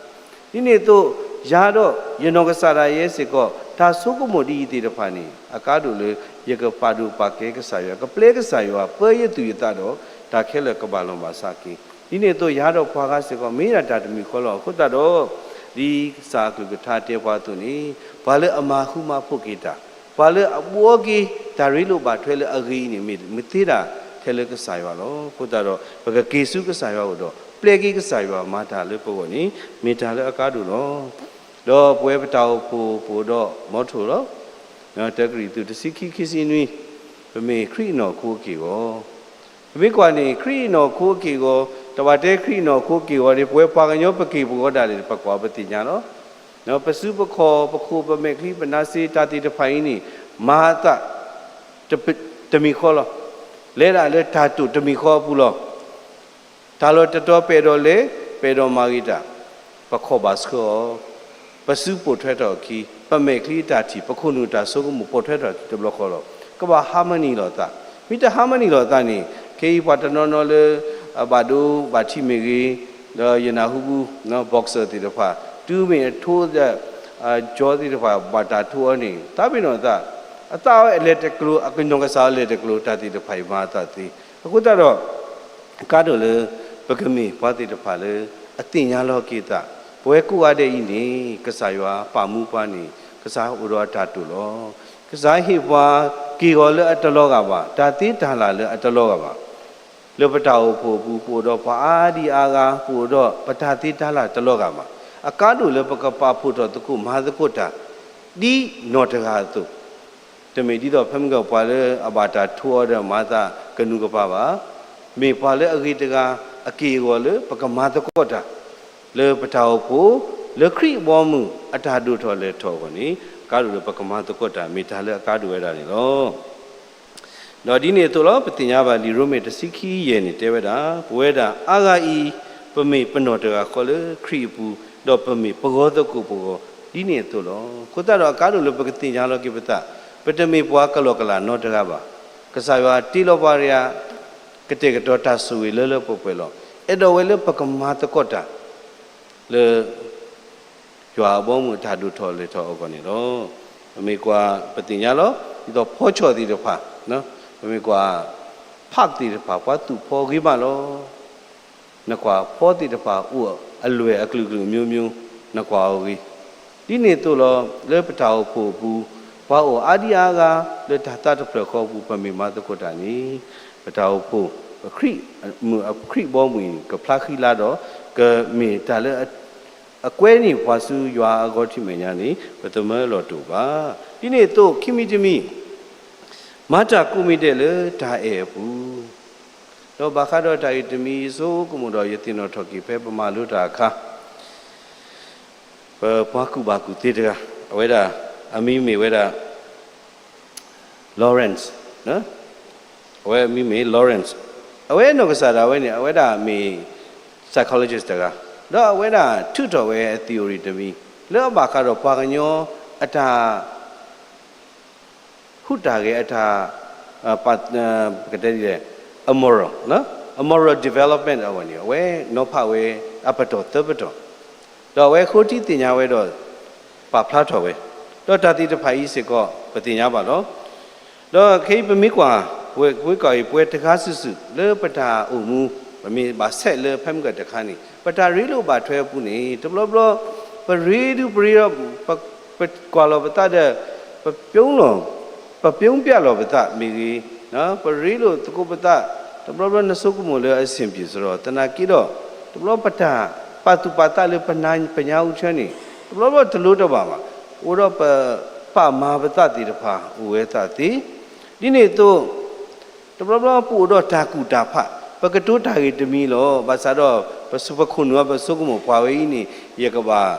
ဒ်န့ၣ်အသိး ယၤဒီးယနီၢ်ကစၢ်ဒၣ်ယဲစ့ၢ်ကီး တၢ်ဆိကမိၣ်ဒ်အံၤသ့ၣ်တဖၣ်န့ၣ် အကါဒိၣ်လၢ ယကပာ်ဒိၣ်ပာ်ကဲကစၢ်ယွၤ, ကပျဲကစၢ်ယွၤ ပၢယသူၣ်ယသးဒီး တၢ်ခဲလၢာ်ကဘၣ်လိာ်ဘၣ်စးက့ၤ, ဒ်န့ၣ်အသိး ယၤဒီးပှၤဂၤစ့ၢ်ကီး မ့ၢ်ဒၣ်တၢ်တမံၤဃီလီၤ. အဃိသတးဒီး ဒ်ကစၢ်အကလုၢ်ကထါတဲပှၤအသိးန့ၣ် ပှၤလၢအမၤဃူမၤဖိးက့ၤတၢ်, ပှၤလၢအဘှီက့ၤတၢ်ရ့လိာ်ဘၣ်ထွဲလၢအဂ့ၤအံၤန့ၣ် မ့ၢ်မ့ၢ်သ့ဒၣ်ထဲလၢကစၢ်ယွၤလီၤ. အဃိသတးဒီး ပကက့ၤဆူကစၢ်ယွၤအအိၣ်ဒီး ပျဲက့ၤကစၢ်ယွၤမၤတၢ်လၢပဂီၢ်န့ၣ် မ့ၢ်တၢ်လၢအကါဒိၣ်လီၤ. ဒီးပဝဲပတၢ်အိၣ်ဖှိၣ်ပအိၣ်ဒီး motto လီၤ. တၢကရံၣ်သူး တဆံခံ ခံဆံနွံ, ပမ့ၢ်ခရံာ်အနီၢ်ခိအက့ၢ်အဂီၤ, ပမ့ၢ်ကွၢ်န့ၣ် ခရံာ်အနီၢ်ခိအက့ၢ်အဂီၤ, တၢ်ဘၣ်တဲခရံာ်အနီၢ်ခိအက့ၢ်အဂီၤန့ၣ် ပဝဲပှၤကညီပက့ၢ်ပဂီၤဒၣ်လဲာ် ပကွၢ်ပသ့ၣ်ညါလီၤ. ပစုပခီၣ် ပခိၣ်ပမဲာ်ချံ ပနါစ့တၢ်သ့ၣ်တဖၣ်အံၤန့ၣ် မၤအသး တမံၤဃီလီၤ. လဲၤဒၣ်လၢတၢ်တိာ်တမံၤဃီအပူၤလီၤ. တၢ်လီၢ်တတီၤပအဲၣ်ဒိးလဲၤ, ပအဲၣ်ဒိးမၤဂ့ၤတၢ်, ပခီၣ်ဘၣ်ဆှၢအီၤ, ပစုပိာ်ထွဲထီၣ်အခံ, ပမဲာ်ချံအတၢ်ထံၣ်, ပခိၣ်နူာ်တၢ်ဆိကမိၣ်ပိာ်ထွဲထီၣ်အခံတဘျီဃီလီၤ. ကဘၣ် harmony လိာ်သး, မ့ၢ်တ harmony လိာ်သးန့ၣ် ခဲအံၤပှၤတနီၤနီၤလၢ အဘၣ်ဒိဘၣ်ထံးမ့ၢ်ဂ့ၤ, ဒီးယနၢ်ဟူပူၤ boxer သ့ၣ်တဖၣ် တုၤမ့ၢ်အထိဒီး ကၠီသ့ၣ်တဖၣ် ဘၣ်တၢ်ထိအီၤန့ၣ် သးပ့ၤနီၣ်သး, အသးအီၤလဲၤတကျိၤ, အကညီၤကစၢ်အီၤလဲၤတကျိၤ, တၢ်သ့ၣ်တဖၣ်အံၤမၤအသးသ့. အဃိသတးဒီး အကါဒိၣ်လၢ ပကမ့ၢ်ပှၤသ့ၣ်တဖၣ်လၢ အသ့ၣ်ညါလီၤက့ၤသး, ပဝဲကိးဂၤဒဲးအံၤန့ၣ် ကစၢ်ယွၤပာ်မူပှၤန့ၣ် ကစၢ်အိၣ်ဒီးအတၢ်တိာ်လီၤ. ကစၢ်ဟ့ၣ်ပှၤက့ၢ်ဂီၤလၢအတလီၤဂာ်ဘၣ်, တၢ်သ့တၢ်လၢ်လၢအတလီၤဂာ်ဘၣ်. လၢပတၢ်အိၣ်ဖှိၣ်အပူၤ ပအိၣ်ဒီးပှၤအါဒံအါဂၤ, ပအိၣ်ဒီးပတၢ်သ့တၢ်လၢ်တလီၤဂာ်ဘၣ်. အကါဒိၣ်လၢပကပာ်ဖှိၣ်ထီၣ်သကိးမၤသကိးတၢ် ဒ်နီၢ်တဂၤအသိး, တမ့ၢ်ဒ်သိးဖဲမုၢ်ကီၢ်ပှၤလၢအဘၣ်တၢ်ထိအီၤဒီးမၤသးကနူၤကပၤဘၣ်. မ့ၢ်ပှၤလၢအဂ့ၤတဂၤ အက့ၢ်အဂီၤလၢပကမၤသကိးတၢ် လၢပတၢ်အိၣ်ဖှိၣ် လၢခရံာ်အဘီအမုၢ်အတၢ်ဒိၣ်ထီၣ်လဲၢ်ထီၣ်အဂီၢ်န့ၣ် အကါဒိၣ်လၢပကမၤသကိးတၢ် မ့ၢ်တၢ်လၢအကါဒိၣ်ဝဲဒၣ်န့ၣ်လီၤ. ဒီးဒ်န့ၣ်အသိးလီၤ ပသ့ၣ်ညါဘၣ်လံာ်ရိမ့ၤတဆံခံယဲၢ်န့ၣ်တဲဝဲဒၣ် ပဝဲဒၣ်အါဂၤအံၤ ပမ့ၢ်ပနီၢ်တဂၤဃီလၢခရံာ်အပူၤ, ဒီးပမ့ၢ်ပဂီၢ်သကိးပဂီၢ် ဒ်န့ၣ်အသိးလီၤ. အဃိသတးဒီးအကါဒိၣ်လၢပကသ့ၣ်ညါလီၤက့ၤပသး, ပတမ့ၢ်ပှၤကလီၢ်ကလၢ်နီတဂၤဘၣ်. ကစၢ်ယွၤတ့လီၤပှၤတဂၤ ကတဲာ်ကတီၤတၢ်ဆိၣ်ဂ့ၤလၢလၢပှဲၤပှဲၤလီၤ. အဲၣ်ဒိးဝဲလၢပကမၤသကိးတၢ် လၢ ယွၤအဘီအမုၢ်အတၢ်ဒိၣ်ထီၣ်လဲၢ်ထီၣ်အဂီၢ်န့ၣ်လီၤ. ပမ့ၢ်ကွၢ်ပသ့ၣ်ညါလီၤ ဒ်သိးဖီဆီၣ်သ့ၣ်တဖၣ်, ပမ့ၢ်ကွၢ် park သ့ၣ်တဖၣ် ပှၤသူၣ်ဖီဂ့ၤမးလီၤ. နကွၢ်ဖီသ့ၣ်တဖၣ်အိၣ်အလွဲၢ်အကလုာ်ကလုာ်မျိုးမျိုး နကွၢ်အီၤဂ့ၤ, ဒ်န့ၣ်အသိးလီၤ လၢပတၢ်အိၣ်ဖှိၣ်အပူၤ ပှၤအိၣ်အါဒံအါဂၤ လၢတၢ်သးတဖျၢၣ်ဃီအပူၤ ပမ့ၢ်မၤသကိးတၢ်န့ၣ် ပတၢ်အိၣ်ဖှိၣ် ပခရံာ် ခရံာ်ဘီမုၢ်အံၤ ကဖျါဃံလၤဒီး ကမ့ၢ်တၢ်လၢ အကွဲန့ၢ်ပှၤဆူယွၤအဂီၢ်ထံးမဲာ်ညါန့ၣ် ပသမၢလီၤတိာ်ဘၣ်. ဒ်န့ၣ်အသိး ခံမံၤတမံၤ မၤတၢ်ကိးမံၤဒဲးလၢတၢ်အဲၣ်အပူၤ, ဒီးဘၣ်ဃးဒီးတၢ်အံၤတမံၤ ယဆိကမိၣ်ဒီးယသ့ၣ်နီၣ်ထီၣ်က့ၤ ဖဲပမၤလိတၢ်အခါ ပပှၤကူၣ်ဘၣ်ကူၣ်သ့တဂၤ အဝဲဒၣ် အမံၤမ့ၢ်ဝဲဒၣ် Lawrence, အဝဲအမံၤမ့ၢ် Lawrence, အဝဲနီၢ်ကစၢ်ဒၣ်ဝဲန့ၣ် အဝဲဒၣ်မ့ၢ် psychologist တဂၤ, ဒီးအဝဲဒၣ်ထုးထီၣ်ဝဲအ theory တမံၤ လၢအဘၣ်ဃးဒီးပှၤကညီအတၢ် ဟူးတၢ်ဂဲၤ အတၢ် ပကတဲဒ်လဲၣ် အ moral, အ moral development အဝဲန့ၣ် အဝဲနီၤဖးဝဲအပတီၢ်သၢပတီၢ်, ဒီးအဝဲဃိထံသ့ၣ်ညါဝဲဒီး ပာ်ဖျါထီၣ်ဝဲ, ဒီးတၢ်သ့ၣ်တဖၣ်အံၤစ့ၢ်ကီး ပသ့ၣ်ညါဘၣ်လီၤ. ဒီးခဲအံၤပမ့ၢ်ကွၢ် ပဝဲ ပဝဲကိးအံၤ ပဝဲတဂၤစုာ်စုာ် လၢပတၢ်အိၣ်မူ ပမ့ၢ်ဘၣ်ဆဲးလၢဖဲမုၢ်ကတခါန့ၣ် ပတၢ်ရ့လိာ်ဘၣ်ထွဲအပူၤန့ၣ် တဘျီဘျီ ပရ့ဒုးပရ့ဒီး ပ ပကွၢ်လီၤပသးဒီး ပပြုံးလီၤ ပပြုံးပြလီၤပသးမ့ၢ်ဂ့ၤ, ပရ့လိာ်သကိးပသး တဘျီဘျီနဆိကမိၣ်လၢအဆင်ပြေစရီ သနာ်က့ဒီး တဘျီပတၢ်ပာ်သူၣ်ပာ်သးလၢပနၢ်ပညါအူဆၢန့ၣ် တဘျီဘျီတလိတဘၣ်ဘၣ်, အိၣ်ဒီးပပာ်မၤပသးသ့ၣ်တဖၣ်အိၣ်ဝဲသးသ့, ဒ်န့ၣ်အသိး တဘျီဘျီပအိၣ်ဒီးတၢ်ကူၣ်တၢ်ဖး ပကတိၤတၢ်ဂ့ၢ်တမံၤလီၤ. ဘၣ်ဆၣ်ဒီး ပခိၣ်နူာ်အပဆိကမိၣ်ပှၤဝဲအံၤန့ၣ် ယကဘၣ်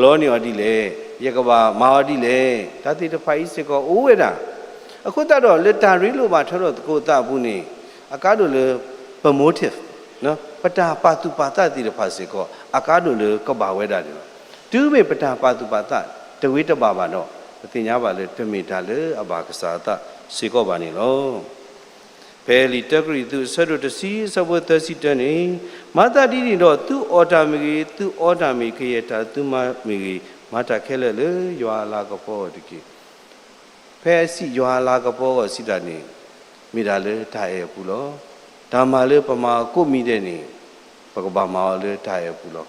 လီန့ၢ်အီၤဒ်လဲၣ်, ယကဘၣ်မၤအီၤဒ်လဲၣ်, တၢ်သ့ၣ်တဖၣ်အံၤစ့ၢ်ကီးအိၣ်ဝဲဒၣ်. အဃိသတးဒီး လၢတၢ်ရ့လိာ်ဘၣ်ထွဲဒီးသကိးသးအပူၤန့ၣ် အကါဒိၣ်လၢ ပ motive ပတၢ်ပာ်သူၣ်ပာ်သးသ့ၣ်တဖၣ်စ့ၢ်ကီး အကါဒိၣ်လၢကဘၣ်ဝဲဒၣ်န့ၣ်လီၤ. တုၤမ့ၢ်ပတၢ်ပာ်သူၣ်ပာ်သးတဂ့ၤတဘၣ်ဘၣ်ဒီး ပသ့ၣ်ညါဘၣ်လၢတမ့ၢ်တၢ်လၢအဘၣ်ကစၢ်အသးစ့ၢ်ကီးဘၣ်န့ၣ်လီၤ. ဖဲလံာ်တၢကရံၣ်သူး အဆၢဒိၣ်တဆံ အဆၢဖိသၢဆံတၢန့ၣ်, မၤသးဒ်န့ၣ်ဒီး သုအီၣ်တၢ်မ့ၢ်ဂ့ၤ, သုအီတၢ်မ့ၢ်ဂ့ၤ, ကယဲၢ်တၢ်သုမၤမ့ၢ်ဂ့ၤ, မၤတၢ်ခဲလၢာ်လၢယွၤအလၤကပီၤအဂီၢ်တက့ၢ်. ဖဲအစံးယွၤအလၤကပီၤအဂီၢ်စံးတၢ်န့ၣ် မ့ၢ်ဒၣ်လၢတၢ်အဲၣ်အပူၤလီၤ. တၢ်မၤလၢပမၤအီၤကိးမံၤဒဲးန့ၣ် ပကဘၣ်မၤအီၤလၢတၢ်အဲၣ်အပူၤ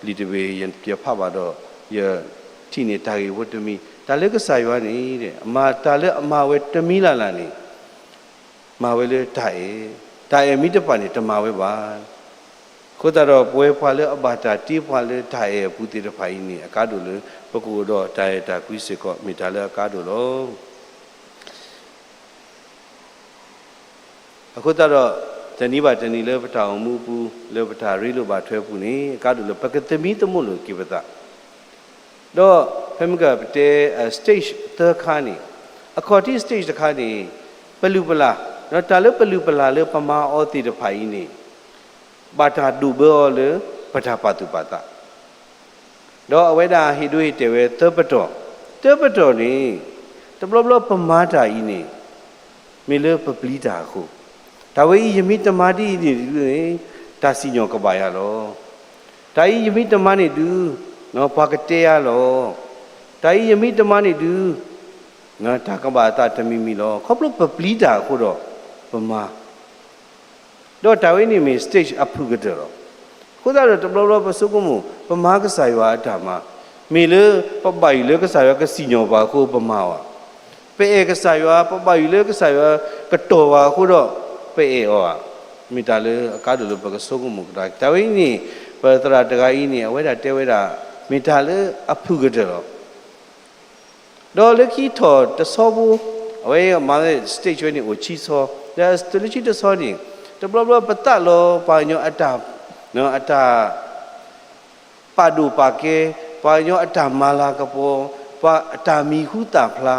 လီၤ. ဒီးလံာ်တဘ့ၣ်ယဖးဘၣ်ဒီး ယထံၣ်န့ၢ်တၢ်ဂ့ၢ်ဖိတမံၤ တၢ်လၢကစၢ်ယွၤန့ၣ် အမၤတၢ်လၢအမၤဝဲတမံၤလၢ်လၢ်န့ၣ် မၤဝဲလၢတၢ်အဲၣ်, တၢ်အဲၣ်မ့ၢ်တပာ်န့ၣ် တမၤဝဲဘၣ်. အဃိသတးဒီး ပဝဲပှၤလၢအဘၣ်တၢ်တ့ပှၤလၢတၢ်အဲၣ်အပူၤသ့ၣ်တဖၣ်အံၤန့ၣ် အကါဒိၣ်လၢ ပကအိၣ်ဒီးတၢ်အဲၣ်တၢ်ကွံစ့ၢ်ကီး မ့ၢ်တၢ်လၢအကါဒိၣ်လီၤ. အဃိသတးဒီး တနံၤဘၣ်တနံၤလၢပတၢ်အိၣ်မူအပူၤ လၢပတၢ်ရ့လိာ်ဘၣ်ထွဲအပူၤန့ၣ် အကါဒိၣ်လၢပကသမံသမိးလိာ်က့ၤပသး ဒီးဖဲမ့ၢ်ကပတဲ stage သၢခါန့ၣ် အခီၣ်ထံး stage တခါန့ၣ် ပလုၢ်ပလၢ် တၢ်လၢပလုၢ်ပလၢ်လၢပမၤအီၤသ့ၣ်တဖၣ်အံၤန့ၣ် ဘၣ်တၢ်ဒိးဘၢအီၤလၢ ပတၢ်ပာ်သူၣ်ပာ်သး, ဒီးအဝဲဒၣ်ဟ့ၣ်ဒိဟ့ၣ်တဲာ်ဝဲသၢပတီၢ်, သၢပတီၢ်န့ၣ် တဘျီဘျီပမၤတၢ်အံၤန့ၣ် မ့ၢ်လၢပပျံၤတၢ်အဃိ, တၢ်ဝဲအံၤယမ့ၢ်တမၤဒ်အံၤန့ၣ်ဒုးန့ၣ် တၢ်စံၣ်ညီၣ်ကဘၣ်ယၤလီၤ. တၢ်အံၤယမ့ၢ်တမၤန့ၣ်ဒုး ပှၤကတဲယၤလီၤ. တၢ်အံၤယမ့ၢ်တမၤန့ၣ်ဒုး တၢ်ကဘၣ်အသးတမံၤမံၤလီၤ. ခီဖျိပပျံၤတၢ်အဃိဒီး ပမၤ ဒီးတၢ်ဝဲန့ၣ်မ့ၢ် stage အဖုၣ်ကတၢၢ်လီၤ. အဃိသတးဒီးတဘျီဘျီပဆိကမိၣ် ပမၤကစၢ်ယွၤအတၢ်မၤ, မ့ၢ်လၢပဘၣ်ယိၣ်လၢကစၢ်ယွၤကစံၣ်ညီၣ်ပှၤအဃိပမၤအီၤ, ပအဲၣ်ကစၢ်ယွၤ ပဘၣ်ယိၣ်လၢကစၢ်ယွၤကတီၢ်ပှၤအဃိဒီး ပအဲၣ်အီၤဧါ, မ့ၢ်တၢ်လၢအကါဒိၣ်လၢပကဆိကမိၣ်ကဒါက့ၤ. တၢ်ဝဲအံၤန့ၣ် ပသရၣ်တဂၤအံၤန့ၣ် အဝဲဒၣ်တဲဝဲဒၣ် မ့ၢ်တၢ်လၢအဖုၣ်ကတၢၢ်လီၤ. ဒီးလၢခံထီၣ်တဆီဖိ, အဝဲမၤ stage ဝဲန့ၣ်အိၣ်ခံဆီ, ဒီးလၢခံတဆီန့ၣ် တဘျီဘျီပသးလီပှၤကညီအတၢ်, အတၢ်ပာ်ဒိၣ်ပာ်ကဲ, ပှၤကညီအတၢ်မၤလၤကပီၤ, ပှၤအတၢ်မံၤဟူသၣ်ဖျါ,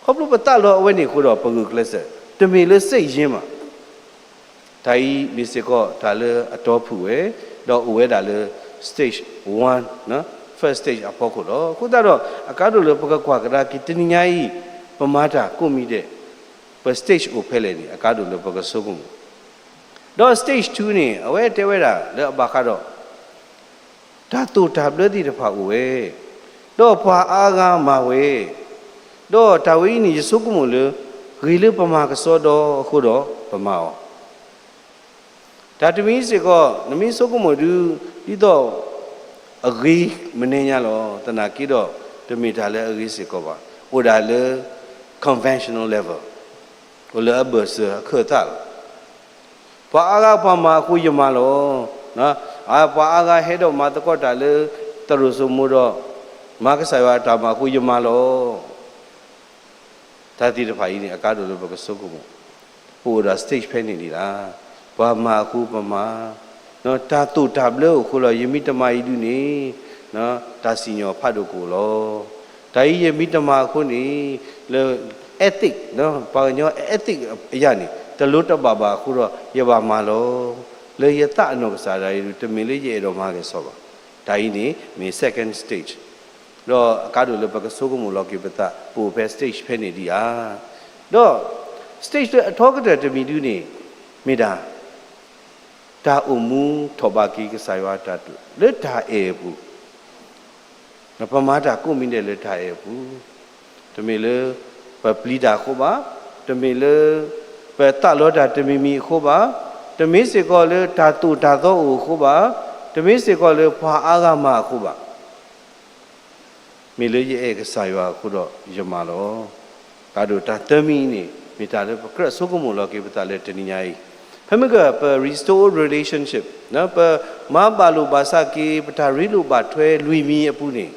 ခီဖျိပသးလီအဝဲန့ၣ်အဃိဒီးပဂုာ်ကျဲးစၢး, တမ့ၢ်လၢ stage ယဲၢ်မး တၢ်အံၤမ့ၢ်စ့ၢ်ကီးတၢ်လၢအတီဖုၣ်ဝဲ, ဒီးအိၣ်ဝဲဒၣ်လၢ stage one, first stage အဖီခိၣ်လီၤ. အဃိသတးဒီး အကါဒိၣ်လၢပကကွၢ်ကဒါက့ၤတနံၤညါအံၤ, ပမၤတၢ်ကိးမံၤဒဲး, ပ stage အိၣ်ဖဲလဲၣ်န့ၣ် အကါဒိၣ်လၢပကဆိကမိၣ်. ဒီး stage two န့ၣ် အဝဲတဲဝဲဒၣ်လၢအဘၣ်ဃးဒီး တၢ်သိၣ်တၢ်ဘျၢသ့ၣ်တဖၣ်အိၣ်ဝဲ, ဒီးပှၤအါဂၤမၤဝဲ, ဒီးတၢ်ဝဲအံၤန့ၣ် ယဆိကမိၣ်လၢ ဂ့ၤလၢပမၤကဆှီဒီးအဃိဒီးပမၤအီၤ. တၢ်တမံၤစ့ၢ်ကီး နမ့ၢ်ဆိကမိၣ်ဒုး ဒ်သိး အဂ့ၤမနုၤညါလီၤ. သနာ်က့ဒီး တမ့ၢ်တၢ်လၢအဂ့ၤစ့ၢ်ကီးဘၣ်. အိၣ်ဒၣ်လၢ conventional level, အိၣ်လၢအဘၢၣ်စၢၤအခၢၣ်သးလီၤ. ပှၤအါဂၤပှၤမၤအဃိယမၤလီၤ. ပှၤအါဂၤဟဲဒီးမၤသကိးတၢ်လၢ သရိာ်စိမိၤဒီး မၤကစၢ်ယွၤအတၢ်မၤအဃိယမၤလီၤ. တၢ်သ့ၣ်တဖၣ်အံၤန့ၣ် အကါဒိၣ်လၢပကဆိကမိၣ်, ပအိၣ်ဒီး stage ဖဲန့ၣ်ဒံးလီၤ. ပှၤမၤအဃိပမၤ, တၢ်သိၣ်တၢ်ဘျၢအိၣ်အဃိလီၤ. ယမ့ၢ်တမၤအံၤဒုးန့ၣ် တၢ်စံၣ်ညီၣ်ဖးဒိၣ်ကအိၣ်လီၤ. တၢ်အံၤယမ့ၢ်တမၤအဃိန့ၣ် လၢ ethic, ပှၤကညီ ethic အယၤန့ၣ် တလိၣ်တဘၣ်ဘၣ်အဃိဒီး ယဘၣ်မၤလီၤ. လၢယသးအနီၢ်ကစၢ်ဒၣ်အံၤဒုး တမ့ၢ်လၢယအဲၣ်ဒိးမၤက့ၤစီဘၣ်. တၢ်အံၤန့ၣ် မ့ၢ် second stage ဒီးအကါဒိၣ်လၢပကဆိကမိၣ်လီၤက့ၤပသး ပအိၣ်ဖဲ stage ဖဲန့ၣ်ဒံးဧါ. ဒီး stage လၢအထီကတၢၢ်တမံၤဒုးန့ၣ် မ့ၢ်ဒၣ် တၢ်အိၣ်မူထီၣ်ဘးက့ၤကစၢ်ယွၤအတၢ်တိာ်လၢတၢ်အဲၣ်အပူၤ, ပမၤတၢ်ကိးမံၤဒဲးလၢတၢ်အဲၣ်အပူၤ, တမ့ၢ်လၢ ပပျံၤတၢ်အဃိဘၣ်, တမ့ၢ်လၢ ပသးလီတၢ်တမံၤမံၤအဃိဘၣ်, တမ့ၢ်စ့ၢ်ကီးလၢတၢ်သိၣ်တၢ်သီအိၣ်အဃိဘၣ်, တမ့ၢ်စ့ၢ်ကီးလၢပှၤအါဂၤမၤအဃိဘၣ် မ့ၢ်လၢယအဲၣ်ကစၢ်ယွၤအဃိဒီးယမၤလီၤ. ကါဒိၣ်တၢ်သၢမံၤအံၤန့ၣ် မ့ၢ်တၢ်လၢပကြၢးဆိကမိၣ်လီၤက့ၤပသးလၢတနံၤညါအံၤ, ဖဲမ့ၢ်ကပ restore relationship, ပမၤဘၣ်လိာ်ဘၣ်စးက့ၤ ပတၢ်ရ့လိာ်ဘၣ်ထွဲလွံၢ်မံၤအပူၤန့ၣ်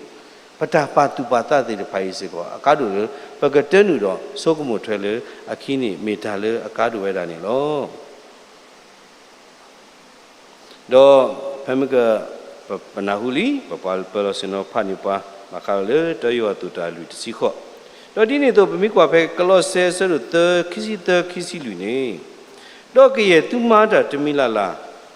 ပတၢ်ပာ်သူၣ်ပာ်သးသ့ၣ်တဖၣ်အံၤစ့ၢ်ကီး အကါဒိၣ်လၢ ပကတၢနုာ်ဒီးဆိကမိၣ်ထွဲလၢအခံန့ၣ် မ့ၢ်တၢ်လၢအကါဒိၣ်ဝဲဒၣ်န့ၣ်လီၤ. ဒီးဖဲမ့ၢ်က ပနၢ်ဟူလံ ပပှၤပၢၤလီၢ်ဆ့ၣ်နီၤဖးန့ၢ်ပှၤ ဘၣ်ဃးလၢတၢယိၤဟၣ်အသိးတၢ်လွံၢ်တဆံဃိး, ဒီးဒ်န့ၣ်အသိး ပမ့ၢ်ကွၢ်ဖဲကလီးစဲ အဆၢဒိၣ်သၢ ခံဆံသၢ ခံဆံလွံၢ်န့ၣ်, ဒီးကယဲၢ်သုမၤတၢ်တမံၤလၢ်လၢ်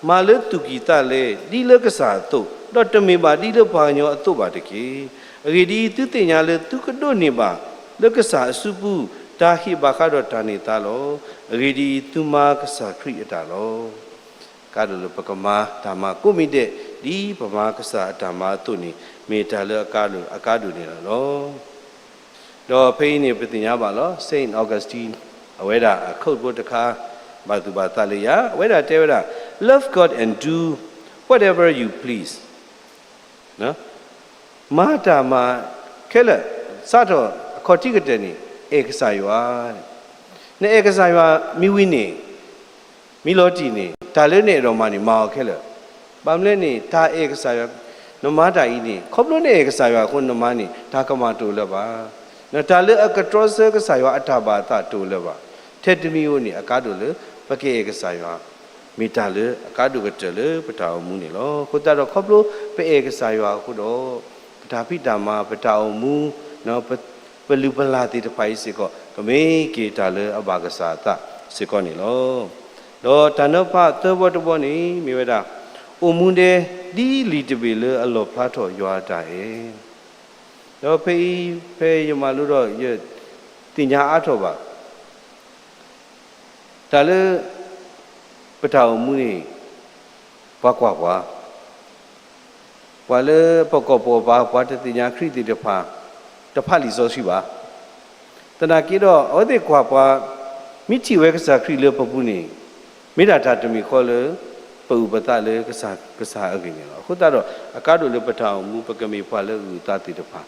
မၤလၢသူၣ်ကံၢ်သးလဲ ဒ်လၢကစၢ်အသိး, ဒီးတမ့ၢ်ဘၣ်ဒ်လၢပှၤကညီအသိးဘၣ်တက့ၢ်. အဂ့ၢ်ဒ်အံၤ, သုသ့ၣ်ညါလၢသုကဒိးန့ၢ်ဘၣ် လၢကစၢ်အစုပူၤ တၢ်ဟ့ၣ်ဘၣ်ဃးဒီးတၢ်န့ၢ်သါလီၤ. အဂ့ၢ်ဒ်အံၤ, သုမၤကစၢ်ခရံာ်အတၢ်လီၤ. ကါဒိၣ်လၢပကမၤတၢ်မၤကိးမံၤဒဲး ဒ်ပမၤကစၢ်အတၢ်မၤအသိးန့ၣ် မ့ၢ်တၢ်လၢအကါဒိၣ် အကါဒိၣ်န့ၣ်လီၤ. ဒီးဖဲအံၤန့ၣ် ပသ့ၣ်ညါဘၣ်လီၤ Saint Augustine အဝဲဒၣ်အ quote ဖိတခါ ဘၣ်သူၣ်ဘၣ်သးလၢယၤ အဝဲဒၣ်တဲဝဲဒၣ်, Love God and do whatever you please. မၤတၢ်မၤခဲလၢာ် စးထီၣ်အခီၣ်ထံးကတၢၢ်န့ၣ် အဲၣ်ကစၢ်ယွၤ. နအဲၣ်ကစၢ်ယွၤမ့ၢ်ဝံၤန့ၣ် မ့ၢ်လီၤတံၢ်န့ၣ် တၢ်လၢနအဲၣ်ဒိးမၤန့ၣ် မၤအီၤခဲလၢာ်. ဘၣ်မနုၤလဲၣ်န့ၣ် တၢ်အဲၣ်ကစၢ်ယွၤ နမၤတၢ်အံၤန့ၣ် ခီဖျိနအဲၣ်ကစၢ်ယွၤအဃိနမၤန့ၣ် တၢ်ကမၣ်တအိၣ်လၢၤဘၣ်. တၢ်လၢအကတြီဆၢကစၢ်ယွၤအတၢ်ဘၣ်အသးတအိၣ်လၢၤဘၣ်. ထဲတမံၤဧိၤန့ၣ် အကါဒိၣ်လၢ ပကအဲၣ်ကစၢ်ယွၤ မ့ၢ်တၢ်လၢအကါဒိၣ်ကတၢၢ်လၢပတၢ်အိၣ်မူန့ၣ်လီၤ. အဃိသတးဒီးခီဖျိပအဲၣ်ကစၢ်ယွၤအဃိဒီး ပတၢ်ဖံးတၢ်မၤ ပတၢ်အိၣ်မူ ပလုၢ်ပလၢ်သ့ၣ်တဖၣ်အံၤစ့ၢ်ကီး ကမ့ၢ်က့ၤတၢ်လၢအဘၣ်ကစၢ်အသးစ့ၢ်ကီးန့ၣ်လီၤ. ဒီးတၢ်နီၤဖးသၢဘီတဘီန့ၣ် မ့ၢ်ဝဲဒၣ် အိၣ်မူဒဲဒ်လံာ်တဘ့ၣ်လၢအလီၣ်ဖျါထီၣ်ယွၤအတၢ်အဲၣ်, ဒီးဖဲအံၤ ဖဲယမၤလိဒီး ယသ့ၣ်ညါအါထီၣ်ဘၣ် တၢ်လၢ ပတၢ်အိၣ်မူန့ၣ် ပှၤကွၢ်ပှၤ, ပှၤလၢပကီၢ်ပူၤပှၤ ပှၤတသ့ၣ်ညါခရံာ်သ့ၣ်တဖၣ် တဖးလံာ်စီဆှံဘၣ်. သနာ်က့ဒီး အဝဲသ့ၣ်ကွၢ်ပှၤ မ့ၢ်ထံၣ်ဝဲကစၢ်ခရံာ်လၢပပူၤန့ၣ် မ့ၢ်ဒၣ်တၢ်တမံၤဃီလၢ ပအုၣ်ပသးလၢကစၢ်အဂ့ၢ်န့ၣ်လီၤ. အဃိသတးဒီး အကါဒိၣ်လၢပတၢ်အိၣ်မူ ပကမ့ၢ်ပှၤလၢအုၣ်အသးသ့ၣ်တဖၣ်